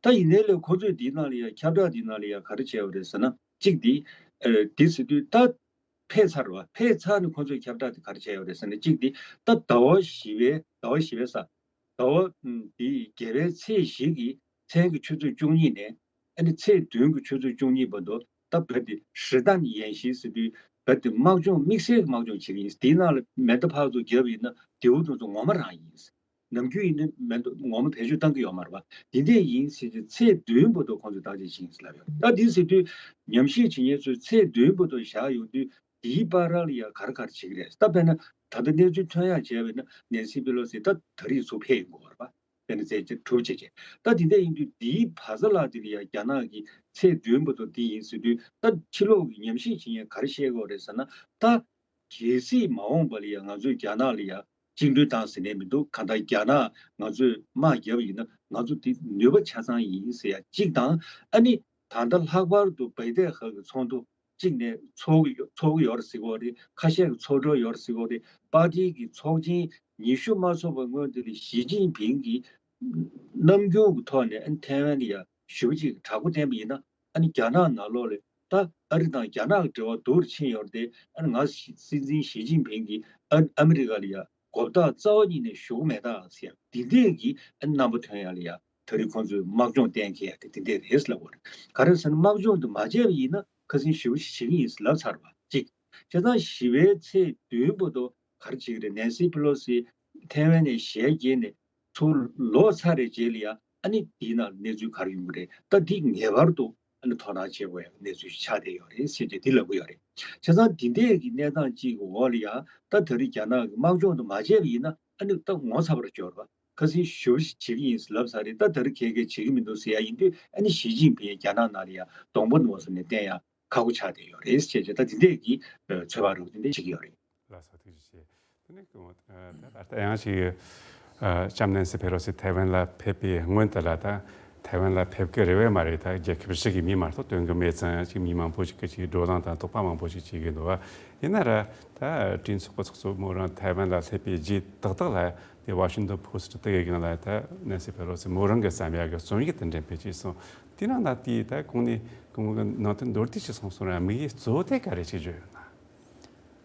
ད་ཡིན་ནའི་ལས་ཁོ་ཚོས་འདིའི་ནང་ལ་ཡ་ཁྱབ་བསྒྲགས་འདིའི་ནང་ལ་ཡ་ག་རེ་བྱས་ཡོད་རེད་ཟེར་ན། གཅིག་འདི་ཨ་འདི་ཟེར་དུས་ད། ཕེབས་ཚར་བ། ཕེབས་ཚར་ནས་ཁོ་ཚོས་ཁྱབ་བསྒྲགས་དེ་ག་རེ་བྱས་ཡོད་རེད་ཟེར་ན། གཅིག་འདི་ད་ཟླ་བ་བཞི་པའི་ཟླ་བ་བཞི་པའི་ས། ཟླ་བ་ཨུམ་འདི་བརྒྱད་པའི་ཚེས་བཞི་གི་མཚན་གྱི་ཆུ་ཚོད་བཅུ་གཉིས་ནས་ཨ་ནི་ཚེས་བདུན་གྱི་ཆུ་ཚོད་བཅུ་གཉིས་བར་དུ་ད་བོད་དེ་ཞི་བདག་ཡན་ཞི་ཟེར་དུས་བོད་དེ་དམག་སྦྱོང་དམིགས་བསལ་གྱི་དམག་སྦྱོང་བྱེད་ཀྱི་ཡིན། དེའི་ནང་ལ་མེ་མདའ་ཕར་ཚུར་བརྒྱབ་ཡིན་ན་དེའུ་དེ་ཚོ་ངོ་མ་རང་ཡིན། ནམ་རྒྱུན་ཡིན་ན་མེ་མདའ་ངོ་མ་བེད་སྤྱོད་བཏང་གི་ཡོད་མ་རེད་པ། འདི་འདྲས་ཡིན་ཟེར་དུས་ཚེས་བདུན་བར་དུ་ཁོང་ཚོས་བརྟག་དཔྱད་བྱེད་ཀྱི་ཡིན་ཟེར་ལབ་ཡོད། ད་འདི་ཟེར་དུས་ཉམས་ཞིབ་བྱེད་མཁན་ཚོས་ཚེས་བདུན་བར་དུ་བཞག་ཡོང་དུས་འདིའི་བར་ལ་ཡ་ག་རེ་ག་རེ་བྱེད་ཀྱི་རེད། ད་དཔེར་ན་ད་ལྟ་གནས་ཚུལ་ཐོན་ཡག་བྱས་པ་ཡིན་ན་ནེན་སི་པེ་ལོ་སི་ད་ད་རེས་ཚུར་ཕེབས་ཡོང་གི་ཡོད་རེད་པ། དེ་ནི་མཛད་ཅིག་གྲུབ་བྱས་བྱས། ད་དེ་འདྲ་ཡིན་དུས་དེའི་བར་མཚམས་ལ་དེ་ལ་ཡ་རྒྱ་ནག་གི་ཚེས་བདུན་བར་དུ་དེ་ཡིན་ཟེར་དུས། ད་ཕྱི་ལོགས་ཀྱི་ཉམས་ཞིབ་བྱེད་མཁན་ག་རེ་བཤད་ཀྱི་ཡོད་རེད་ཟེར་ན། ད་གལ་སྲིད་མ་འོངས་པ་ལ་ཡ་ང་ཚོས་རྒྱ་ནག་ལ་ཡ་བཅིངས་འགྲོལ་བཏང་ཟེར་ནས་མི་འདུག་གང་ལྟར་རྒྱ་ནག་ང་ཚོས་དམག་བརྒྱབ་ཡིན་ན་ང་ཚོ་དེ་ནུས་པ་ཆ་ཚང་ཡིན་ཟེར་ཡ་གཅིག་དང་། ཨ་ནི་ད་ལྟ་ལྷག་པར་དུ་བེ་ཏའེ་ཧེ་གི་ཚོགས་འདུ་གཅིག་ནས་ཚོགས་ཀྱི་ཡོད་ཚོགས་ཀྱི་ཡོད་རེད་ཟེར་གྱི་ཡོད་རེད། ཁ་ཤས་ཀྱི་ཚོགས་གྲོལ་ཡོད་རེད་ཟེར་གྱི་ཡོད་རེད། པར་ཊི་གི་ཚོགས་ཆེན་ཉི་ཤུ་མ་ཚོགས་པའི་སྔོན་དེ་ལ་ཞི་ཅིན་ཕིང་གིས་རྣམ་འགྱུར་གྱི་ཐོག་ནས་ཨ་ནི་ཐའེ་ཝན་ལ་ཡ་ཞེ་པོ་ཅིག་དྲག་པོ་བསྟན་པ་ཡིན་ན། ཨ་ནི་རྒྱ་ནག་ནང་ལོགས་ལ་ད་ཨ་རི་དང་རྒྱ་ནག་གི་འབྲེལ་བ་སྡུག་རུ་ཕྱིན་ཡོད་རེད་དེ། ཨ་ནི་ང་སྲིད་འཛིན་ཞི་ཅིན་ཕིང་གིས་ཨ་ཨ་མི་རི་ཀ་ལ་ཡ་མགོ་བཏགས་རྩ་བ་ཉིད་ནས་ཞུ་གི་མེད་ད་ཟེར་ཡ་འདི་འདྲས་ཀྱི་ཨ་ནི་རྣམ་པ་ཐོན་ཡ་ལ་ཡ། ད་རེས་ཁོང་ཚོས་དམག་སྦྱོང་གཏན་འཁེལ་ཡ་དེ་དེ་འདྲས་རེད་ལབ་པ་རེད། ག་རེ་ཟེར་ན་དམག་སྦྱོང་དེ་མ་བྱས་པ་ཡིན་ན་ཁ་སང་ཞེ་པོ་ཞིག་བྱེད་ཀྱི་ཡིན་ཟེར་ལབ་ཚར་བ་གཅིག་བྱས་ཙང་ཞི་བའི་ཚེས་བདུན་བར་དུ་ག་རེ་བྱེད་ཀྱི་རེད། ནེན་སི་པེ་ལོ་སི་ཐའེ་ཝན་ནས་ཞལ་གྱེས་ནས་ཚུར་ལོག་ཚར་བའི་རྗེས་ལ་ཡ། ཨ་ནི་དེའི་ནང་གནས་ཚུལ་ག་རེ་ཡོང་གི་རེད། ད་འདི་ངེས་པར་དུ་ཨ་ནི་དོ་སྣང་བྱེད་དགོས་ཡ་གནས་ཚུལ་ཞིག་ཆགས་བསྡད་ཡོད་རེད་ཟེར་ཏེ་འདི་ལབ་ཀྱི་ཡོད་རེད། བྱས་ཙང་འདི་འདྲས་ཀྱི་གནས་སྟངས་གཅིག་གི་འོག་ལ་ཡ། ད་ད་རེས་རྒྱ་ནག་གི་དམག་སྦྱོང་དུ་མ་བྱས་པ་ཡིན་ན་ཨ་ནི་ད་ངོ་ཚ་བར་འགྱུར་བ། ཁ་སང་ཞེ་པོ་ཞིག་བྱེད་ཀྱི་ཡིན་ལབ་ཚར་རེད། ད་ད་རེས་ག་གེ་བྱེད་ཀྱི་མི་འདུག་ཟེར་ཡ་ཡིན་དུས། ཨ་ནི་ཞི་ཅིན་ཕིང་རྒྱ་ནག་ནང་ལ་ཡ་གདོང་པ་ནོར་སོང་ནས་བསྟན་ཡ་ཁག་པོ་ཆགས་བསྡད་ཡོད་རེད་ཟེར་བྱས། ད་དེ་འདྲས་ཀྱི་ཚོད་དཔག་རོགས་དེ་འདྲས་བྱེད་ཀྱི་ཡོད་རེད། ལགས་སོ། ཐུགས་རྗེ་ཆེ། དེ་ནས་ད་ལྟ་ཡང་ཞིག་ལྕམ་ནན་སི་ཕེ་ལོ་སི་ཐའེ་ཝན་ལ་ཕེབས་པའི་སྔོན་དུ་ལ་ད་ཐའེ་ཝན་ལ་ཕེབས་ཀྱི་རེད་པས་མ་རེད། ད་རྒྱལ་ཁབ་ཞིག་གི་མི་མ་གཏོགས་སྟོན་གྱི་མེད་ཙང་ཅིག་མི་མང་པོ་ཞིག་གིས་ཅིག་བགྲོ་གླེང་དང་དོགས་པ་མང་པོ་ཞིག་བྱེད་ཀྱི་འདུག་བ། ཡིན་ན་ར་ད་གྲོས་ཚོགས་ཀྱི་ཚོགས་གཙོ་མོ་རང་ཐའེ་ཝན་ལ་སླེབས་པའི་རྗེས་ཏག་ཏག་ལ་དེ་Washington Post་དེ་གི་སྒང་ལ་ད་ནན་སི་ཕེ་ལོ་སི་མོ་རང་གི་བརྩམས་ཡག་གི་རྩོམ་ཡིག་དེ་འདྲ་ཕེབས་ཀྱི་སོང་། དེ་ནང་ད་དེ་ད་གོང་ནས་གོང་གི་ནང་དོན་མདོར་བསྡུས་ཤིག་གསུངས་སོང་ར། དམིགས་ཡུལ་གཙོ་བོ་དེ་ག་རེ་ཞིག་བརྗོད་ཡོད་ན།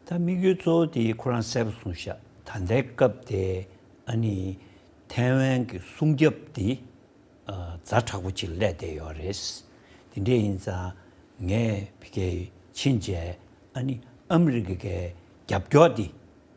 ད་དམིགས་ཡུལ་གཙོ་བོ་དེ་ཁོ་རང་གསལ་པོ་གསུངས་ཤག་ད་ལྟའི་སྐབས་དེ་ཨ་ནི་ཐའེ་ཝན་གྱི་སྲུང་སྐྱོབ་དེ་ཛ་དྲག་པོ་ཅིག་སླེབས་བསྡད་ཡོད་རེད། དེ་འདྲ་ཡིན་ཙང་ངས་ཕ་གིར་ཕྱིན་བྱས་ཨ་ནི་ཨ་མི་རི་ཀའི་རྒྱབ་སྐྱོར་འདི་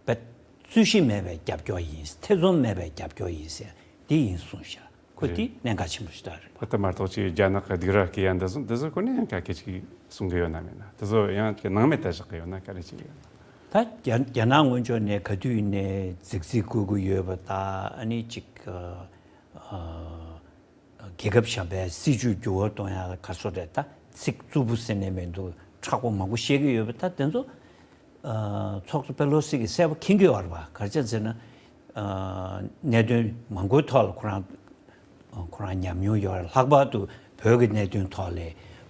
དཔེ་རྩོད་གཞི་མེད་པའི་རྒྱབ་སྐྱོར་ཡིན། ཐེ་ཚོམ་མེད་པའི་རྒྱབ་སྐྱོར་ཡིན་ཟེར་འདི་ཡིན་གསུངས་ཤག་ཁོ་འདི་གནད་འགག་ཆེན་པོ་ཞིག་ད་རེད། ད་ལྟ་མ་གཏོགས་ཅིག་རྒྱ་ནག་གི་སྡིགས་ར་སྐྱེལ་ཡ་འདི་ཚོ་འདི་ཚོ་ཁོ་ནས་ཡང་ག་གེ་ཅིག་གསུང་གི་ཡོད་ན་མེད་ན། འདི་ཚོ་ཡང་ཅིག་སྣང་མེད་དུ་བཞག་གི་ཡོད་ན་ག་རེ་ཅིག་ཡོད་ན། ད་རྒྱ་རྒྱ་ནག་ངོས་ཕྱོགས་ནས་ག་དུས་ནས་རྫིག་རྫིག་བཀོད་ཀྱི་ཡོད་པ་དང་། ཨ་ནི་ཅིག་ཨ། རྒྱལ་ཁབ་གཞན་པའི་སྲིད་བྱུས་འགྱུར་བ་གཏོང་ཡ་ག་ཚོད་རེད། ད་ཚིག་རྩུབ་པོ་ཟེར་ནས་མི་འདུག་མཁྲེགས་པོ་མང་པོ་བཤད་ཀྱི་ཡོད་པ། ད་དེ་ཚོ་ཨ་ཚོགས་གཙོ་པེ་ལོ་སི་གིས་གསལ་པོ་མཁྱེན་གྱི་ཡོད་རེད་པ། ག་རེ་བྱས་ཟེར་ན་ཨ་གནད་དོན་མང་པོའི་ཐོག་ལ་ཁོ་རང་ཁོ་རང་ཉམས་མྱོང་ཡོད་རེད། ལྷག་པར་དུ་བོད་ཀྱི་གནད་དོན་ཐོག་ལ་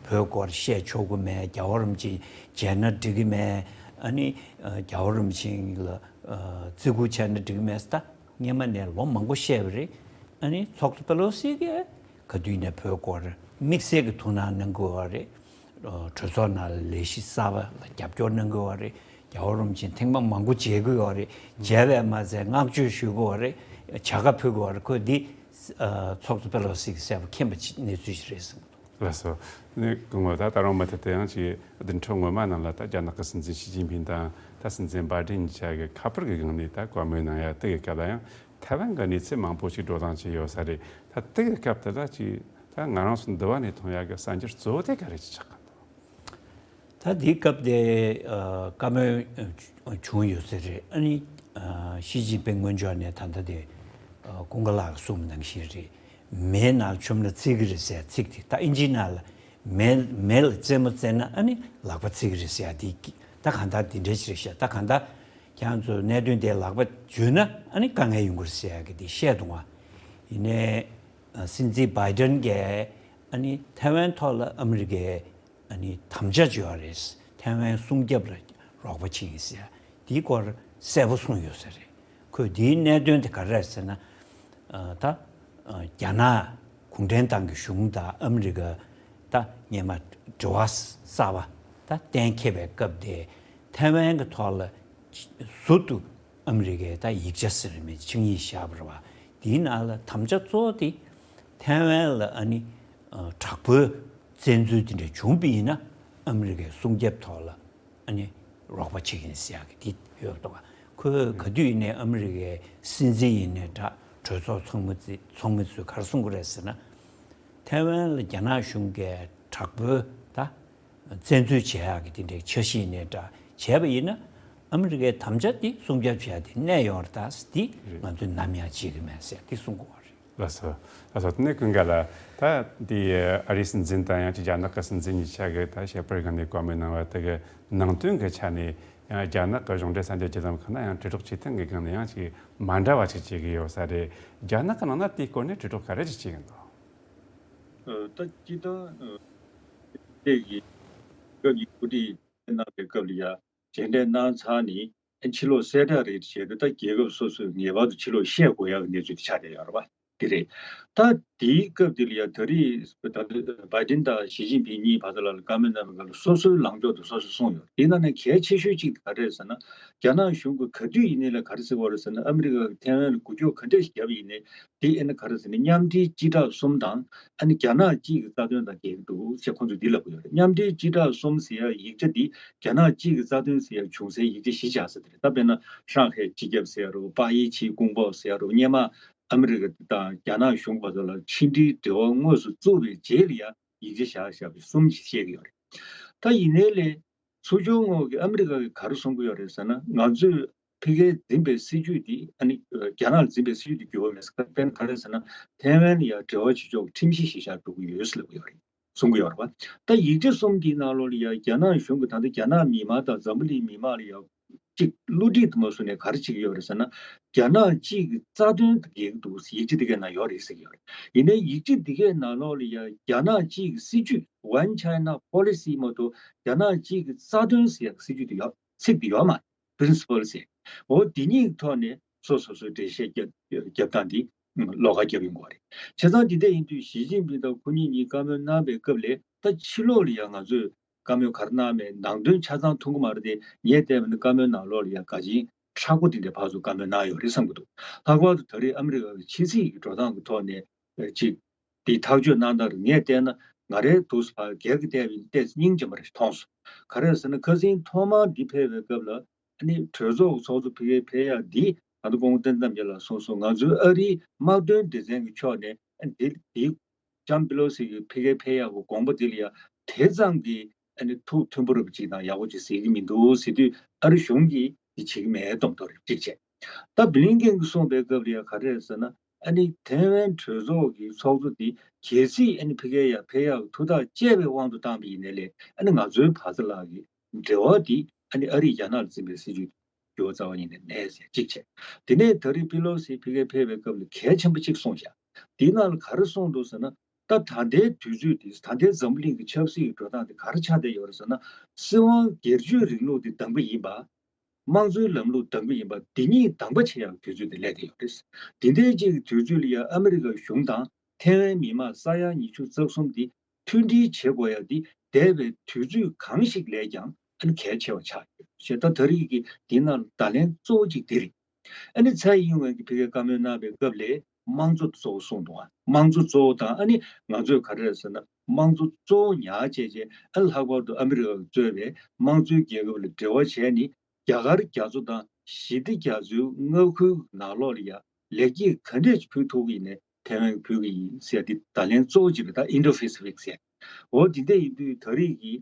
བོད་སྐོར་བཤད་ཆོག་གི་མེད། རྒྱལ་བ་རིན་པོ་ཆེ་མཇལ་ན་འགྲིག་གི་མེད། ཨ་ནི་ཨ་རྒྱལ་བ་རིན་པོ་ཆེ་ལ་ཨ་བརྩི་བཀུར་བྱས་ན་འགྲིག་གི་མེད་ཟེར། ད་སྔོན་མ་ནས་ལོ་མང་པོ་བཤད་པ་རེད། ཨ་ནི་ཚོགས་གཙོ་པེ་ལོ་སི་གིས་ག་དུས་ནས་བོད་སྐོར་དམིགས་བསལ་གྱི་ཐུགས་སྣང་གནང་གི་ཡོད་རེད། གྲོས་ཚོགས་ནང་ལ་ལས་གཞི་གསར་པ་ལ་རྒྱབ་སྐྱོར་གནང་གི་ཡོད་རེད། རྒྱལ་བ་རིན་པོ་ཆེ་ཐེངས་མ་མང་པོ་མཇལ་གི་ཡོད་རེད། མཇལ་བས་མ་ཚད་བསྔགས་བརྗོད་ཞུ་གི་ཡོད་རེད། བྱ་དགའ་ཕུལ་གི་ཡོད་རེད། ཁོས་འདི་ཚོགས་གཙོ་པེ་ལོ་སི་གིས་གསལ་པོ་མཁྱེན་པ་གནས་ཚུལ་ཞིག་རེད་གསུངས་འདུག་ལགས་སོ། ནི་སྐུ་ངོ་ད་ད་རུང་མུ་མཐུད་དུ་ཡང་ཅིག་བདུན་ཕྲག་སྔོན་མ་ནང་ལ་ད་རྒྱ་ནག་གི་སྲིད་འཛིན་ཞི་ཅིན་ཕིང་དང་ད་སྲིད་འཛིན་བྷའི་ཏིན་གཉིས་ཆ་གི་ཁ་པར་གྱི་སྒང་ནས་ད་བཀའ་མོལ་གནང་ཡ་དེ་གི་སྐབས་ལ་ཡང་ཐའེ་ཝན་གྱི་གནས་ཚུལ་མང་པོ་ཞིག་བགྲོ་གླེང་བྱས་ཡོད་ས་རེད། ད་དེ་གི་སྐབས་དེ་ལ་ཅིག་ད་ང་རང་ཚོ་འདི་བ་ནས་མཐོང་ཡ་གི་གསར་འགྱུར་གཙོ་བོ་དེ་ག་རེ་ཅིག་ཆགས་གི་འདུག་ད་དེའི་སྐབས་དེ་ཨ་བཀའ་མོལ་ཨ་བྱུང་ཡོད་ས་རེད། ཨ་ནི་ཨ་ཞི་ཅིན་ཕིང་སྔོན་ཕྱོགས་ནས་ད་ལྟ་དེ་ཨ་ཀུན་དགའ་ལགས་གསུངས་པ་ནང་བཞིན་རེད། མེ་ནང་ལ་མཆོངས་ན་འཚིག་གི་རེད་ཟེར་ཚིག་དེ། ད་ཨིན་ཇིའི་ནང་ལ་མེ་མེ་ལ་རྩེད་མོ་རྩེས་ན་ཨ་ནི་ལག་པ་འཚིག་གི་རེད་ཟེར་ཡ་དེ། ད་གང་ལྟར་དེ་འདྲ་ཞིག་རེད་ཤག་ད་གང་ལྟར་ཁྱེད་རང་ཚོ་གནད་དོན་དེ་ལག་པ་འཇུས་ན་ཨ་ནི་དཀའ་ངལ་ཡོང་གི་རེད་ཟེར་ཡ་གི་དེ་བཤད་འདུག་བ། ཡིན་ནའི་ཨ་སྲིད་འཛིན་བྷའི་ཏིན་གྱིས་ཨ་ནི་ཐའེ་ཝན་ཐོག་ལ་ཨ་མི་རི་ཀའི་ཨ་ནི་དམ་བཅའ་བཅོལ་བ་རེད། ཐའེ་ཝན་སྲུང་སྐྱོབ་ལ་རོགས་པ་བྱེད་ཀྱི་ཡིན་ཟེར་དེའི་སྐོར་གསལ་པོ་གསུངས་ཡོད་ས་རེད། ཁོས་དེའི་གནད་དོན་དེ་ག་རེ་རེད་ཟེར་ན། ཨ་ད་ཨ་རྒྱ་ནག་གུང་ཁྲན་ཏང་གི་གཞུང་དང་ཨ་མི་རི་ཀ་ད་སྔོན་མ་འབྲེལ་བ་གསར་པ་ད་གཏན་འཁེལ་བའི་སྐབས་དེ་ཐའེ་ཝན་གྱི་ཐོག་ལ་ཟུར་དུ་ཨ་མི་རི་ཀས་ད་ཡིག་ཆ་ཟེར་མེད་ཆིངས་ཡིག་བཞག་པ་རེད་བ། དེའི་ནང་ལ་དམ་བཅའ་གཙོ་བོ་དེ་ཐའེ་ཝན་ལ་ཨ་ནི་ཨ་དྲག་པོའི་བཙན་འཛུལ་དེ་འདྲ་བྱུང་པ་ཡིན་ན་ཨ་མི་རི་ཀའི་སྲུང་སྐྱོབ་ཐོག་ལ་ཨ་ནི་རོགས་པ་བྱེད་ཀྱི་ཡིན་ཟེར་ཡག་གི་དེ་ཡོད་འདུག་བ། ཁོས་ག་དུས་ཡིན་ནའི་ཨ་མི་རི་ཀའི་སྲིད་འཛིན་ཡིན་ནའི་འདྲ། གྲོས་ཚོགས་ཚོགས་མི་ཚོས་ཚོགས་མི་ཚོས་ག་རེ་གསུང་གི་རེད་ཟེར་ན། ཐའེ་ཝན་ལ་རྒྱ་ནག་གཞུང་གིས་དྲག་པོའི་ད་བཙན་འཛུལ་བྱེད་ཡག་གི་དེ་འདྲའི་འཆར་གཞི་ཡིན་ནའི་འདྲ་བྱས་པ་ཡིན་ན་ཨ་མི་རི་ཀའི་དམ་བཅའ་དེ་སྲུང་སྐྱོབ་བྱེད་ཡག་དེ་གནས་ཡོད་རེད། ད་དེ་ང་ཚོས་ནམ་ཡང་བརྗེད་ཀྱི་མེད་ཟེར་དེ་གསུང་གི་ཡོད་རེད། ལགས་སོ། ལགས་སོ། དེ་ནས་ཀུན་དགའ་ལགས། ད་འདི་ཨ་རིའི་སྲིད་འཛིན་དང་ཡང་ཅིག་རྒྱ་ནག་གི་སྲིད་འཛིན་གཉིས་ཆ་གི་ད་བཤད་པར་སྒང་ནས་བཀའ་མོལ་གནང་བ་དེ་གི་ནང་དོན་གི་ཆ་ནས་ཡང་རྒྱ་ནག་གི་གཞུང་འབྲེལ་གསར་འགྱུར་བརྒྱུད་ལམ་ཁག་ན་ཡང་དྲིལ་སྒྲོག་བྱེད་སྟངས་གི་སྒང་ནས་ཡང་ཅིག་མ་འདྲ་བ་ཅིག་བྱེད་ཀྱི་ཡོད་ས་རེད། རྒྱ་ནག་གི་ནང་ན་དེའི་སྐོར་ནས་དྲིལ་སྒྲོག་ག་རེ་ཅིག་བྱེད་ཀྱི་འདུག་ཨ། ད་སྤྱིར་བཏང་ཨ། དེ་གི་སྐབས་ཀྱི་འགོ་ཁྲིད་གནང་བའི་སྐབས་ལ་ཡ་མཇལ་འཕྲད་གནང་ཚར་ནས་ཕྱི་ལོགས་གསལ་བསྒྲགས་རེ་བྱས་ཏེ། ད་རྒྱལ་ཁབ་སོ་སོས་ངེས་པར་དུ་ཕྱི་ལོགས་བཤད་དགོས་ཡག་གི་གནས་ཚུལ་དེ་ཆགས་བསྡད་ཡོད་རེད་པ། དེ་རེད། ད་དེའི་སྐབས་དེ་ལ་ཡ་ད་རེས་ད་ལྟ་བའི་ཌེན་དང་ཞི་ཅིན་ཕིང་གཉིས་བར་དུ་ལ་བཀའ་མོལ་གནང་བའི་སྐབས་ལ་སོ་སོའི་ལངས་ཕྱོགས་དེ་སོ་སོས་གསུངས་ཡོད། དེའི་ནང་ནས་གལ་ཆེ་ཤོས་གཅིག་དེ་ག་རེ་རེད་ཟེར་ན། རྒྱ་ནག་གཞུང་གིས་ག་དུས་ཡིན་ནའི་ལ་ག་རེ་ཟེར་བ་རེད་ཟེར་ན། ཨ་མི་རི་ཀ་གིས་ཐེ་ཝན་ལ་འགུལ་སྐྱོད་ག་འདྲས་ཤིག་བརྒྱབ་ཡིན་ནའི་དེ་ཨ་ནི་ག་རེ་ཟེར་ན་མཉམ་འབྲེལ་སྤྱི་བསྒྲགས་གསུམ་དང་ཨ་ནི་རྒྱ་ནག་གཅིག་གི་རྩ་དོན་དང་འགལ་གྱི་འདུག་ཅེས་ཁོང་ཚོས་འདི་ལབ་ཀྱི་ཡོད་རེད། མཉམ་འབྲེལ་སྤྱི་བསྒྲགས་གསུམ་ཟེར་ཡག་ཡིག་ཆ་འདི་རྒྱ་ནག་གཅིག་གི་རྩ་དོན་ཟེར་ཡག་བྱུང་སའི་ཡིག་ཆ་གཞི་བཞག་ས་དེ་རེད། ད་དཔེར་ན་ཧྲང་ཧའེ་སྤྱི་ཁྱབ་ཟེར་ཡག་རེད། པ་ཡེ་ཆི་ཀུང་པའོ་ཟེར་ཡག་རེད། སྔོན་མ་ཨ་མི་རི་ཀ་དང་རྒྱ་ནག་གཞུང་བར་དུ་ལ་ཕྱི་འབྲེལ་འབྲེལ་བ་དངོས་སུ་བཙུགས་པའི་རྗེས་ལ་ཡ་ཡིག་ཆ་བཞག་བཞག་པའི་གསུམ་ཞིག་བཤད་ཀྱི་ཡོད་རེད། ད་ཡིན་ནའི་ལས་ཚུར་ཕྱོགས་ངོས་ཀྱི་ཨ་མི་རི་ཀ་གིས་ག་རེ་གསུང་གི་ཡོད་རེད་ཟེར་ན། ང་ཚོས་ཕ་གིར་འཛིན་པའི་སྲིད་ཇུས་འདི་ཨ་ནི་རྒྱ་ནག་ལ་འཛིན་པའི་སྲིད་ཇུས་འདི་འགྱུར་བ་མེད་ཟེར། དཔེར་ན་ག་རེ་ཟེར་ན། ཐེ་ཝན་ལ་ཡང་འབྲེལ་བ་བྱེད་ཕྱོགས་ཁྲིམས་གཞི་ཞིག་བཞག་འགྲོ་གི་ཡོད་ཟེར་ལབ་ཀྱི་ཡོད་རེད། གསུང་གི་ཡོད་རེད་པ། ད་ཡིག་ཆ་གསུམ་འདིའི་ནང་ལོགས་ལ་ཡང་རྒྱ་ནག་གཞུང་གིས་ད་ལྟ་རྒྱ་ནག་མི་མང་དང་འཛམ་བུ་གླིང་མི་མང་ལ་ཡང་གཅིག་བསླུ་བྲིད་དུ་མ་བཟུང་ནས་ག་རེ་བྱེད་ཀྱི་ཡོད་རེད་ཟེར་ན། རྒྱ་ནག་གཅིག་གི་རྩ་དོན་དང་འགལ་གྱི་འདུག་ཟེར་ཡིག་ཆ་འདི་གའི་ནང་ཡོད་རེད་ཟེར་གྱི་ཡོད་རེད། ཡིན་ནའི་ཡིག་ཆ་འདི་གའི་ནང་ལོགས་ལ་ཡང་རྒྱ་ནག་གཅིག་གི་སྲིད་ཇུས་One China Policy མ་གཏོགས་རྒྱ་ནག་གཅིག་གི་རྩ་དོན་ཟེར་ཡག་སྲིད་ཇུས་དེ་ཡོད་ཚིག་དེ་ཡོད་མ་རེད། Principle ཟེར། འོ་འདི་གཉིས་ཀྱི་ཐོག་ནས་སོ་སོ་སོའི་འགྲེལ་བཤད་རྒྱབ་རྒྱབ་སྟངས་འདི་ལོགས་ཀ་རྒྱབ་ཡོང་གི་རེད། བྱས་ཙང་འདི་འདྲ་ཡིན་དུས་ཞི་ཅིན་ཕིང་དང་ཁོ་གཉིས་གཉིས་བཀའ་མོལ་གནང་བའི་སྐབས་ལ་ད་ཕྱི་ལོགས་ལ་ཡང་ང་ཚོས་བཀའ་མོལ་ག་རེ་གནང་མེད། ནང་དོན་ཆ་ཚང་མཐོང་གི་མ་རེད་དེ། ངས་བལྟས་པ་ན་བཀའ་མོལ་ནང་ལོགས་ལ་ཡང་ག་ཅིན་མཁྲེགས་པོ་དེ་འདྲ་ཕར་ཚུར་བཀའ་མོལ་གནང་ཡོད་རེད་བསམ་གྱི་འདུག་ལྷག་པར་དུ་ད་རེས་ཨ་མི་རི་ཀ་གི་ཕྱི་སྲིད་ཀྱི་འགྲོ་སྟངས་ཀྱི་ཐོག་ནས་ཅིག་འདི་ཐག་གཅོད་གནང་སྟངས་རེད། ངས་བལྟས་ན་ང་རའི་འདུག་སེ་ཕར་སྒེར་གྱི་བལྟས་པ་ཡིན་ཏེ་སྙིང་རྗེ་མོ་རེ་མཐོང་སོང་། ག་རེ་ཟེར་ན་ཁ་སང་ཐོག་མར་འདི་ཕེབས་པའི་སྐབས་ལ་ཨ་ནི་གྲོས་ཚོགས་ཀྱི་ཚོགས་གཙོ་ཕ་གིར་ཕེབས་ཡག་འདི་ད་ལྟ་སྐུ་ངོ་བསྟན་འཛིན་རྣམ་རྒྱལ་ལགས་གསུངས་སོང་། ང་ཚོའི་ཨ་རིའི་དམག་དོན་སྡེ་ཚན་གྱི་ཕྱོགས་ནས་ཨ་ནི་འདི་འདི་ལྕམ་པེ་ལོ་སི་གི་ཕ་གིར་ཕེབས་ཡག་གི་དགོངས་པ་འདི་ལ་ཡ་དེ་ཙམ་གྱི་ཨ་ནི་ཐུགས་མཐུན་པོ་རབ་ཅིག་དང་ཡག་པོ་ཅིག་གཟིགས་ཀྱི་མི་འདུག་ཟེར་དུས་ཨ་རི་གཞུང་གིས་འདི་བྱེད་ཀྱི་མེད་མདོག་མདོག་རེད། གཅིག་བྱས། ད་བྷི་ལིན་ཀེན་གྱིས་གསུངས་པའི་སྐབས་ལ་ཡ་ག་རེ་རེད་ཟེར་ན། ཨ་ནི་ཐེ་ཝན་གྲོས་ཚོགས་ཀྱི་ཚོགས་གཙོ་འདི་གལ་སྲིད་ཨ་ནི་ཕ་གིར་ཡ་ཕེབས་ཡག་གི་ཐུགས་ཐག་བཅད་པའི་དབང་དུ་བཏང་པ་ཡིན་ནའི་ལས་ཨ་ནི་ང་ཚོའི་བར་ཐག་ལ་གི་འབྲེལ་བ་འདི་ཨ་ནི་ཨ་རིས་རྒྱ་ནག་ལ་འཛིན་པའི་སྲིད་ཇུས་འགྱུར་བ་རྩ་བ་ཉིད་ནས་མེད་ཟེར་གཅིག་བྱས། དེ་ནས་ད་རེས་པེ་ལོ་སི་ཕ་གིར་ཕེབས་པའི་སྐབས་ལ་གལ་ཆེན་པོ་གཅིག་གསུངས་བཞག་འདིའི་ནང་ལ་ག་རེ་གསུངས་འདུག་ཟེར་ན། ད་ད་ལྟའི་དུས་ཚོད་འདི་ད་ལྟའི་འཛམ་བུ་གླིང་གི་ཆབ་སྲིད་ཀྱི་འགྲོ་སྟངས་འདི་ག་རེ་ཆགས་བསྡད་ཡོད་རེད་ཟེར་ན། སྲིད་དབང་སྒེར་གཅོད་རིང་ལུགས་འདི་དང་པོ་ཡིན་པ། དམངས་གཙོའི་ལམ་ལུགས་དང་པོ་ཡིན་པ། འདི་གཉིས་དམ་པ་བྱེད་ཡག་དུས་ཚོད་དེ་སླེབས་བསྡད་ཡོད་རེད། འདི་འདྲའི་ཅིག་གི་དུས་ཚོད་ལ་ཡང་ཨ་མི་རི་ཀ་གཞུང་དང་ཐེ་ཝན་མི་དམངས་ས་ཡ་ཉི་ཤུ་རྩ་གསུམ་འདི་མཐུན་སྒྲིལ་བྱེད་དགོས་ཡག་འདི་འདས་པའི་དུས་ཚོད་གང་ཞིག་ལས་ཀྱང་ཨ་ནི་གལ་ཆེ་བ་ཆགས་ཡོད་ཞེས། ད་ད་རེས་ཀྱི་འདི་ནང་ལ་བརྡ་ལན་གཙོ་བོ་གཅིག་འདི་རེད། ཨ་ནི་ཚའེ་ཨིན་ཝེན་གྱིས་ཕ་གིར་བཀའ་མོལ་གནང་བའི་སྐབས་ལ་དམངས་གཙོ་གཙོ་བོ་གསུངས་འདུག་ཨ་དམངས་གཙོ་གཙོ་བོ་དང་ཨ་ནི་ང་ཚོས་ག་རེ་རེད་ཟེར་ན་དམངས་གཙོ་གཙོ་བོ་ཉར་བྱས་བྱས། ཨ་ནི་ལྷག་པར་དུ་ཨ་མི་རི་ཀ་གིས་གཙོས་པའི་དམངས་གཙོའི་རྒྱལ་ཁབ་ལ་འབྲེལ་བ་བྱས་ནས་རྒྱ་གར་རྒྱ་མཚོ་དང་ཞི་བདེ་རྒྱ་མཚོའི་མངའ་ཁུལ་ནང་ལོགས་ལ་ཡང་ལེགས་སྐྱེས་ག་འདྲས་ཕུལ་ཐུབ་ཀྱི་ཡིན་ནའི་ཐེ་ཝན་གྱིས་ཕུལ་གྱི་ཡིན་ཟེར་འདི་བརྡ་ལན་གཙོ་བོ་གཅིག་རེད། ད་ཨིན་ཌོ་པེ་སི་ཕིག་ཟེར། འོ་འདི་འདྲ་ཡིན་དུས་ད་རེས་ཀྱི་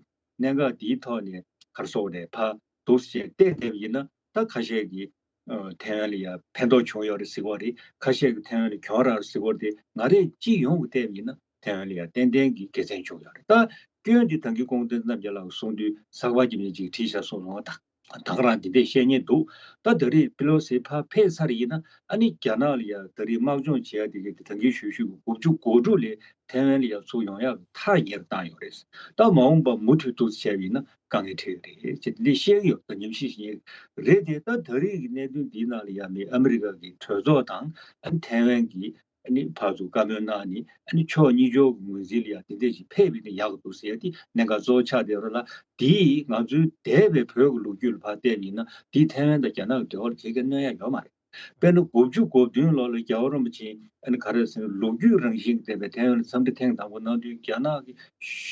གནད་འགག་འདིའི་ཐོག་ནས་ག་རེ་ཟེར་དགོས་རེད། ཕར་འདུག་སེ་བལྟས་བསྡད་པ་ཡིན་ན་ད་ཁ་ཤས་ཀྱིས་ཨ་ཐེ་ཝན་ལ་ཡང་ཕན་ཐོགས་བྱུང་ཡོད་རེད་ཟེར་གྱི་ཡོད་རེད། ཁ་ཤས་ཀྱིས་ཐེ་ཝན་ལ་གྱོང་རག་རེད་ཟེར་གྱི་ཡོད་རེད་དེ། ང་རས་སྤྱི་ཡོངས་ཀྱིས་བལྟས་པ་ཡིན་ན་ཐེ་ཝན་ལ་ཡང་ཏན་ཏན་གྱི་དགེ་མཚན་བྱུང་ཡོད་རེད། ད་སྐྱོན་འདི་ད་གིན་སྐུ་ངོ་བསྟན་འཛིན་རྣམ་རྒྱལ་ལགས་ཀྱིས་གསུངས་དུས་གསར་པ་རྒྱབ་མཁན་ཅིག་བྲིས་བཞག་གསུངས་སོང་། ད་ད་ག་རང་འདི་འདྲས་བཤད་མཁན་འདུག་ད་ད་རེས་པེ་ལོ་སི་ཕར་ཕེབས་ཚར་ཡིན་ན་ཨ་ནི་རྒྱ་ནག་ལ་ཡང་ད་རེས་དམག་སྦྱོང་བྱེད་ཡ་དེ་གའི་དེ་ད་གིན་ཞུས་ཞུས་གི་དགུ་བཅུ་གོ་དྲུག་ལ་ཐེ་ཝན་ལ་ཡང་ཚུར་ཡོང་ཡག་གི་ཐག་ཉེ་རུ་བཏང་ཡོད་རེད། ད་མ་འོངས་པ་མུ་མཐུད་འདུག་སེ་བྱས་པ་ཡིན་ན་དཀའ་ངལ་འཕྲད་ཀྱི་རེད་ཅེས་འདི་བཤད་ཀྱི་ཡོད། ད་ཉམས་ཞིབ་བྱེད་མཁན་རེད་དེ། ད་ད་རེས་ཀྱི་གནད་དོན་འདིའི་ནང་ལ་ཡང་མི་ཨ་མི་རི་ཀ་གི་གྲོས་ཚོགས་དང་ཨ་ནི་ཐེ་ཝན་གྱི་ཨ་ནི་ཕར་ཚུར་བཀའ་མོལ་གནང་ནས་ཨ་ནི་ཕྱོགས་གཉིས་ཕྱོགས་ཀྱི་ངོས་འཛིན་ལ་ཡང་དེ་འདྲས་ཞིག་ཕེབས་པ་ཡིན་ན་ཡག་གི་འདུག་ཟེར་ཡ་དེ་གནད་འགག་གཙོ་བོ་ཆགས་བསྡད་ཡོད་རེད་ལ། དེས་ང་ཚོའི་འདས་པའི་བོད་ཀྱི་ལོ་རྒྱུས་ལ་ཕར་བལྟས་པ་ཡིན་ན་དེས་ཐེ་ཝན་དང་རྒྱ་ནག་གི་འབྲེལ་བ་ལ་ག་གེ་གནོད་ཡ་ཡོད་མ་རེད། དཔེར་ན་དགུ་བཅུ་གོ་བདུན་ལོ་ལ་རྒྱལ་བ་རིན་པོ་ཆེ་ཨ་ནི་ག་རེ་ཟེར་ན་ལོ་རྒྱུས་རང་བཞིན་གྱི་བསྡད་པའི་ཐེ་ཝན་ལ་འཚམས་འདྲི་ཐེངས་དང་པོ་གནང་དུས་རྒྱ་ནག་གིས་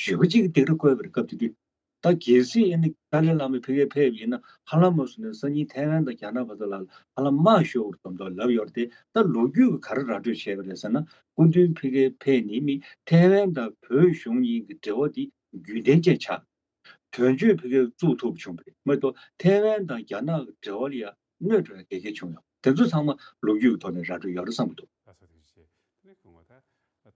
ཞེ་པོ་ཅིག་གི་སྡིགས་ར་བསྐུལ་བ་རེད། སྐབས་དེ་དུས་ད་གལ་སྲིད་ཨ་ནི་ཏཱ་ལའི་བླ་མ་ཕ་གིར་ཕེབས་ཡིན་ན་ཧ་ལམ་མོ་སོང་ནས་སང་ཉིན་ཐེ་ཝན་དང་རྒྱ་ནག་བར་དུ་ལ་ཧ་ལམ་དམག་ཤོར་བ་རེད་མདོག་མདོག་ལབ་ཡོད་རེད་དེ། ད་ལོ་རྒྱུས་ཀྱིས་ག་རེ་ར་སྤྲོད་བྱས་པ་རེད་ཟེར་ན་སྐུ་མདུན་ཕ་གིར་ཕེབས་ནས་མི་ཐེ་ཝན་དང་བོད་གཞུང་གཉིས་ཀྱི་འབྲེལ་བ་དེ་རྒྱུན་ལྡན་ཅན་ཆགས། དོན་གཅོད་ཕ་གིར་བཙུགས་ཐུབ་བྱུང་བ་རེད་མ་གཏོགས་ཐེ་ཝན་དང་རྒྱ་ནག་གི་འབྲེལ་བ་ལ་ཡང་གནོད་འགྲོ་ཡ་ག་གེ་བྱུང་ཡོད། དེ་ཚོ་ཚང་མ་ལོ་རྒྱུས་ཀྱི་ཐོག་ནས་ར་སྤྲོད་ཡོད་རེད་བསམ་གྱི་འདུག་ལགས་སོ། ཐུགས་རྗེ་ཆེ། དེ་ནས་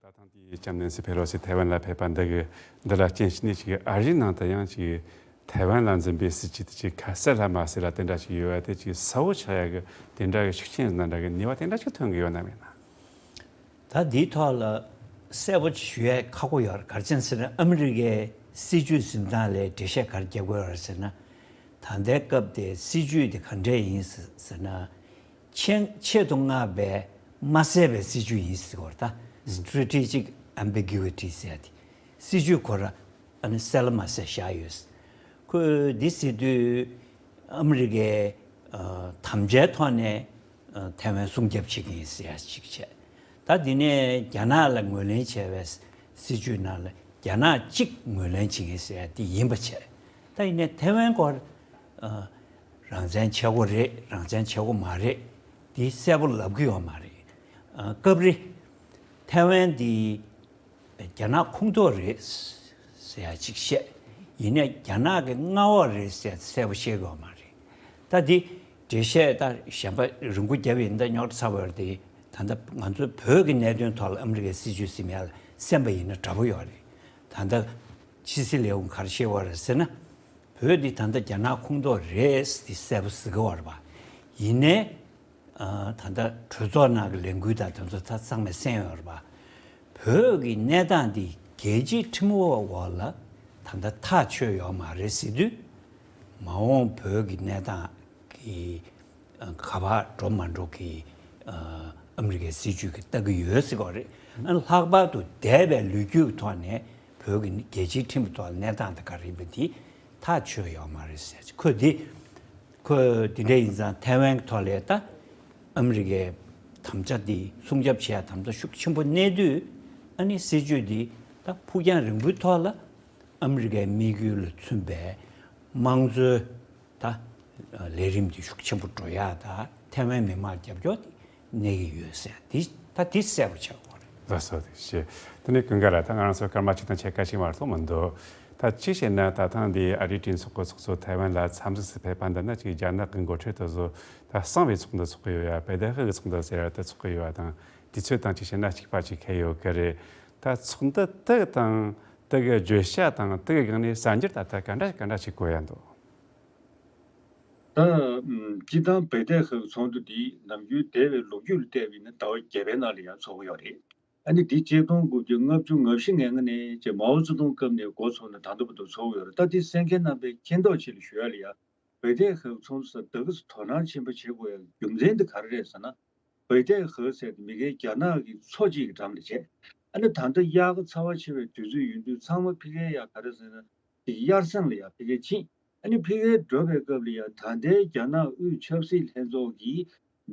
ད་ཐེངས་དེའི་ལྕམ་ནན་སི་ཕེ་ལོ་སི་ཐའེ་ཝན་ལ་ཕེབས་པ་འདི་གི་འདི་ལ་རྐྱེན་བྱས་ནས་ཅིག་ཨ་རིའི་ནང་དུ་ཡང་ཅིག་ཐའེ་ཝན་ལ་འཛིན་པའི་སྲིད་ཇུས་དེ་ཅིག་ཁ་གསལ་ལ་མ་གསལ་ལ་དེ་འདྲ་ཅིག་ཡོད་པ་དེ་ཅིག་གསལ་བོ་ཆགས་ཡ་གི་དེ་འདྲ་གི་ཤུགས་རྐྱེན་འདྲ་གི་ནུས་པ་དེ་འདྲ་ཅིག་ཐོན་གི་ཡོད་ན་མེད་ན། ད་འདིའི་ཐོག་ལ་གསལ་པོ་ཞུ་ཡས་ཁག་པོ་ཡོད་རེད། ག་རེ་བྱས་ཟེར་ན་ཨ་མི་རི་ཀའི་སྲིད་ཇུས་འཛིན་སྟངས་ལ་འགྲེལ་བཤད་ག་རེ་རྒྱག་དགོས་ཡོད་རེད་ཟེར་ན། ད་ལྟའི་སྐབས་དེ་སྲིད་ཇུས་དེ་ག་འདྲས་ཡིན་ཟེར་ན། ཆེད་ཆེད་དུ་མངགས་པའི་མ་གསལ་བའི་སྲིད་ཇུས་ཡིན་ཟེར་བ་རེད། ད་Strategic Ambiguity ཟེར་ཡ་དེ། སྲིད་ཇུས་ཁོ་ར་ཨ་ནི་གསལ་ལ་མ་གསལ་བཞག་ཡོད། ཁོས་འདི་ཟེར་དུས་ཨ་མི་རི་ཀའི་དམ་བཅའི་ཐོག་ནས་ཐའེ་ཝན་སྲུང་སྐྱོབ་བྱེད་ཀྱི་ཡིན་ཟེར་ཡ་གཅིག་བྱས། ད་འདི་ནས་རྒྱ་ནག་ལ་ངོས་ལེན་བྱས་པའི་སྲིད་ཇུས་ནང་ལ་རྒྱ་ནག་གཅིག་ངོས་ལེན་བྱེད་ཀྱི་ཡིན་ཟེར་ཡ་འདི་ཡིན་པ་བྱས། ད་ཡིན་ནའི་ཐའེ་ཝན་སྐོར་རང་བཙན་བྱེད་དགོས་རེད། རང་བཙན་བྱེད་དགོས་མ་རེད། འདི་གསལ་པོ་ལབ་ཀྱི་ཡོད་མ་རེད། སྐབས་རེ་ཐའེ་ཝན་འདི་རྒྱ་ནག་ཁོངས་གཏོགས་རེད་ཟེར་ཡ་གཅིག་བཤད། ཡིན་ནའི་རྒྱ་ནག་གི་མངའ་འོག་རེད་ཟེར་གསལ་པོ་བཤད་ཀྱི་ཡོད་མ་རེད། ད་འདི་འགྲེལ་བཤད་ད་གཞན་པ་རིང་པོ་བརྒྱབ་ཡིན་ད་རྙོག་དྲ་ཚ་བོ་ཡོད་རེད་དེ། ད་ལྟ་ང་ཚོའི་བོད་ཀྱི་གནད་དོན་ཐོག་ལ་ཨ་མི་རི་ཀའི་སྲིད་ཇུས་ཟིན་ཡ་ལ་གསན་པ་ཡིན་ན་འདྲ་པོ་ཡོད་རེད། ད་ལྟ་ཕྱི་སྲིད་ལས་ཁུངས་ག་རེ་བཤད་པ་རེད་ཟེར་ན། བོད་འདི་ད་ལྟ་རྒྱ་ནག་ཁོངས་གཏོགས་རེད་ཟེར་གསལ་པོ་ཟེར་གི་ཡོད་རེད་པ། ཡིན་ནའི། ཨ། ད་ལྟ་གྲོས་ཚོགས་ནང་གི་ལས་འགུལ་དང་དེ་ཚོ་ད་ཚང་མས་གསན་ཡོད་རེད་པ། བོད་ཀྱི་གནས་སྟངས་འདི་རྒྱལ་སྤྱིའི་ཁྲིམས་འོག་ལ་ད་ལྟ་ཐག་ཆོད་ཡོད་མ་རེད་ཟེར་དུས། མ་འོངས་བོད་ཀྱི་གནས་སྟངས་ཀྱི་ག་པར་འགྲོ་མ་འགྲོ་གི་ཨ་མི་རི་ཀའི་སྲིད་ཇུས་ཀྱིས་ལྟ་གི་ཡོད་ཟེར་གྱི་ཡོད་རེད། ཨ། ལྷག་པར་དུ་འདས་པའི་ལོ་རྒྱུས་ཀྱི་ཐོག་ནས་བོད་ཀྱི་རྒྱལ་སྤྱིའི་ཁྲིམས་ཀྱི་ཐོག་ལ་གནས་སྟངས་དེ་ག་རེ་ཡིན་པ་འདི་ཐག་ཆོད་ཡོད་མ་རེད་ཟེར། ཁོས་འདི་ཁོས་དེ་འདྲ་ཡིན་ཙང་ཐའེ་ཝན་གྱི་ཐོག་ལ་ད་ཨ་མི་རི་ཀའི་དམ་བཅའ་འདི་སྲུང་སྐྱོབ་བྱེད་ཡ་དམ་བཅའ་ཤུགས་ཆེན་པོ་གནས་དུས། ཨ་ནི་སྲིད་ཇུས་འདི་ད་ཕུགས་རྒྱང་རིང་པོའི་ཐོག་ལ་ཨ་མི་རི་ཀའི་དམིགས་ཡུལ་ལ་མཚོན་པའི་དམངས་གཙོའི་ད་ལས་རིམ་འདི་ཤུགས་ཆེན་པོ་འགྲོ་ཡ་ད་ཐའེ་ཝན་མི་མང་རྒྱབ་སྐྱོར་འདི་གནས་ཀྱི་ཡོད་ཟེར། འདི་ད་འདི་གསལ་པོ་ཆགས་ཡོད་རེད། ལགས་སོ། ཐུགས་རྗེ་ཆེ། དེ་ནས་ཀུན་དགའ་ལགས། ད་ང་རང་ཚོ་སྐར་མ་གཅིག་དང་ཕྱེད་ཀ་ཞིག་མ་གཏོགས་མི་འདུག་ད་གཅིག་བྱས་ན་ད་ཐེངས་འདི་ཨ་རིའི་གྲོས་ཚོགས་ཀྱི་ཚོགས་གཙོ་ཐའེ་ཝན་ལ་འཚམས་གཟིགས་སུ་ཕེབས་པ་འདི་ན་ཅིག་རྒྱ་ནག་གི་འགོ་ཁྲིད་དེ་ཚོ་ད་གསང་བའི་ཚོགས་འདུ་ཚོགས་ཀྱི་ཡོད་ཡ། བེ་ཏའེ་ཧེ་གི་ཚོགས་འདུ་ཟེར་བ་དེ་ཚོགས་ཀྱི་ཡོད་ཡ་དང་། དུས་ཚོད་དང་གཅིག་བྱས་ན་གཅིག་པ་གཅིག་ཁེལ་ཡོད་ཀྱི་རེད། ད་ཚོགས་འདུ་དེ་དང་དེ་གི་བརྗོད་བྱ་དང་དེ་གི་སྒང་ནས་གསར་འགྱུར་ད་ལྟ་ག་འདྲ་ག་འདྲ་ཞིག་གོ་ཡ་འདུག་ད་ཨུམ་སྤྱིར་བཏང་བེ་ཏའེ་ཧེ་གི་ཚོགས་འདུ་འདི་ནམ་རྒྱུན་འདས་པའི་ལོ་རྒྱུས་ལ་བལྟས་པ་ཡིན་ན་ཟླ་བ་བརྒྱད་པའི་ནང་ལ་ཡང་ཚོགས་ཀྱི་ཡོད་རེད། ཨ་ནི་འདི་ཆིག་སྟོང་དགུ་བརྒྱ་ལྔ་བཅུ་ང་བཞི་ང་ལྔ་ནས་ཅེ་མའོ་ཙེ་ཏུང་སྐབས་ནས་འགོ་ཚུགས་ནས་ད་ལྟ་བར་དུ་ཚོགས་ཀྱི་ཡོད་རེད། ད་འདི་གསན་མཁན་རྣམ་པས་མཁྱེན་རྟོགས་ཆེད་ལ་ཞུ་ཡ་ལ་ཡ། བེ་ཏའེ་ཧེ་ཚོགས་འདུ་ཟེར་ད་ག་ཟེ་དོ་སྣང་ཆེན་པོ་བྱེད་དགོས་ཡ་རྒྱུ་མཚན་འདི་ག་རེ་རེད་ཟེར་ན། བེ་ཏའེ་ཧེ་ཟེར་དེ་མི་སྒེར་རྒྱ་ནག་གི་མཚོ་གཅིག་གི་འགྲམ་ལ་བྱས། ཨ་ནི་ད་ལྟ་དབྱར་ཁ་ཚ་བ་ཆེ་བའི་དུས་ཚོད་ཡིན་དུས་ཚང་མ་ཕ་གིར་ཡ་ག་རེ་ཟེར་ན། དེ་གི་དབྱར་གསང་ལ་ཡ་ཕ་གིར་ཕྱིན། ཨ་ནི་ཕ་གིར་འགྲོ་བའི་སྐབས་ལ་ཡ་ད་ལྟའི་རྒྱ་ནག་དབུས་ཆབ་སྲིད་ལྷན་ཚོགས་ཀྱི་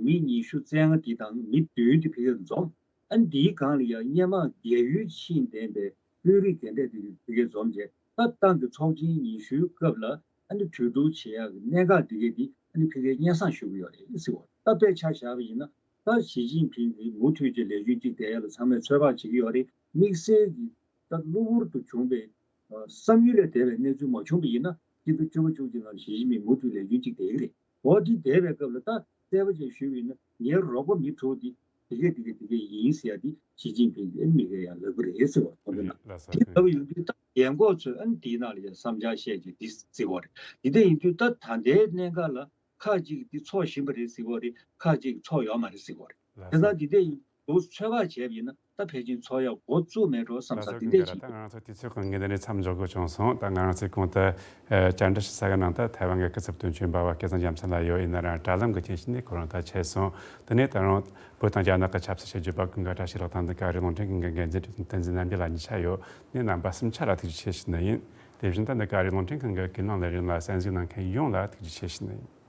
མི་ཉི་ཤུ་རྩ་ལྔ་དེ་དང་མི་བདུན་དེ་ཕ་གིར་འཛོམས། ཨ་ནི་དེའི་སྒང་ལ་ཡ་སྔོན་མ་རྒས་ཡོལ་ཕྱིན་བསྡད་པའི་དཔོན་རིགས་དེ་འདྲས་དེ་ཕ་གིར་འཛོམས་རྗེས། ད་ཏང་གི་ཚོགས་ཆེན་ཉི་ཤུའི་སྐབས་ལ་ཨ་ནི་གྲོས་བསྡུར་བྱེད་ཡག་གི་གནད་འགག་འདི་གས་འདི་ཨ་ནི་ཕ་གིར་སྔོན་བསང་ཞུ་གི་ཡོད་རེད་ཟེར་བ། ད་དཔེ་ཆ་བཞག་པ་ཡིན་ན། ད་ཞི་ཅིན་ཕིང་གིས་མུ་མཐུད་ཀྱི་ལས་རྒྱུན་གཅིག་བསྡད་ཡག་ལ་ཚང་མས་ཚོད་དཔག་བྱེད་ཀྱི་ཡོད་རེད། དམིགས་བསལ་གྱི་ད་གློ་བུར་དུ་བྱུང་བའི་ཨ་བསམ་ཡུལ་ལས་འདས་པའི་གནས་ཚུལ་མ་བྱུང་བ་ཡིན་ན། སྤྱི་ཟླ་བཅུ་པ་བཅུ་གཅིག་ནང་ཞི་ཅིན་ཕིང་མུ་མཐུད་ལས་རྒྱུན་གཅིག་བསྡད་ཀྱི་རེད། འོ་དེ་བསྡད་པའི་སྐབས་ལ་ད་གསལ་པོ་བྱས་ཞུས་པ་ཡིན་ན། ངའི་རོགས་པ་མི་དྲུག་འདི་དེ་གས་དེ་གས་དེ་གས་ཡིན་ཟེར་ཡ་འདི་ཞི་ཅིན་ཕིང་གིས་ཨ་ནི་མི་སྒེར་ཡང་ལབ་ཀྱི་རེད་ཟེར་བ་མཐོང་གི་ན། ལགས་སོ། དེ་ལབ་ཡོང་དུས་ད་རྒན་གོག་ཚོས་ཨ་ནི་དེའི་ནང་ལ་ཡང་བསམ་འཆར་བཤད་ཀྱི་འདི་ཟེར་གྱི་ཡོད་རེད། དེ་འདྲ་ཡིན་དུས་ད་ད་ལྟའི་གནད་འགག་ལ་ཁག་ཅིག་འདི་ཚོགས་བཞིན་པ་རེད་ཟེར་གྱི་ཡོད་རེད། ཁག་ཅིག་ཚོགས་ཡོད་མ་རེད་ཟེར་གྱི་ཡོད་རེད། ལགས་དེ་སོ། ད་འདི་འདྲ་ཡིན་འདུག་ཚོད་དཔག་བྱས་པ་ཡིན་ན། ད་ཕལ་ཆེར་ཚོགས་ཡག་འགོ་བཙུགས་མེད་འགྲོ་བསམ་ས་འདི་འདྲ་ཅིག་ད་ང་རང་ཚོ་དུས་ཚོད་ཀྱི་དབང་གིས་འདི་ནས་མཚམས་འཇོག་དགོས་བྱུང་སོང་། ད་ང་རང་ཚོའི་གོང་དུ་ཨ་བཅར་འདྲི་ཞུ་ས་གི་ནང་དུ་ཐའེ་ཝན་གྱི་སྐུ་ཚབ་དོན་གཅོད་འབའ་བ་སྐལ་བཟང་རྒྱལ་མཚན་ལགས་ཡོད། ཡིན་ན་རང་དྲ་ལམ་གྱི་རྐྱེན་བྱས་ནས་ཁོ་རང་ད་ཆད་སོང་། དེ་ནས་ད་རུང་བོད་དང་རྒྱ་ནག་གི་ཆབ་སྲིད་དཔྱད་བརྗོད་པ་ཀུན་དགའ་བཀྲ་ཤིས་ལགས་དང་འདི་ག་ཨ་རིའི་རླུང་འཕྲིན་ཁང་གི་འགན་འཛིན་བསྟན་འཛིན་རྣམ་རྒྱལ་ལགས་གཉིས་ཆ་ཡོད། ངས་རྣམ་པ་གསུམ་ཆ་ལ་ཐུགས་རྗེ་ཆེ་ཞུ་ནི་ཡིན། དེ་བཞིན་དུ་འདི་ག་ཨ་རིའི་རླུང་འཕྲིན་ཁང་གི་རྒྱུན་ལས་རིམ་ལ་གསན་གཟིགས་གནང་མཁན་ཡོངས་ལ་ཐུགས་རྗེ་ཆེ་ཞུ་ནི་ཡིན།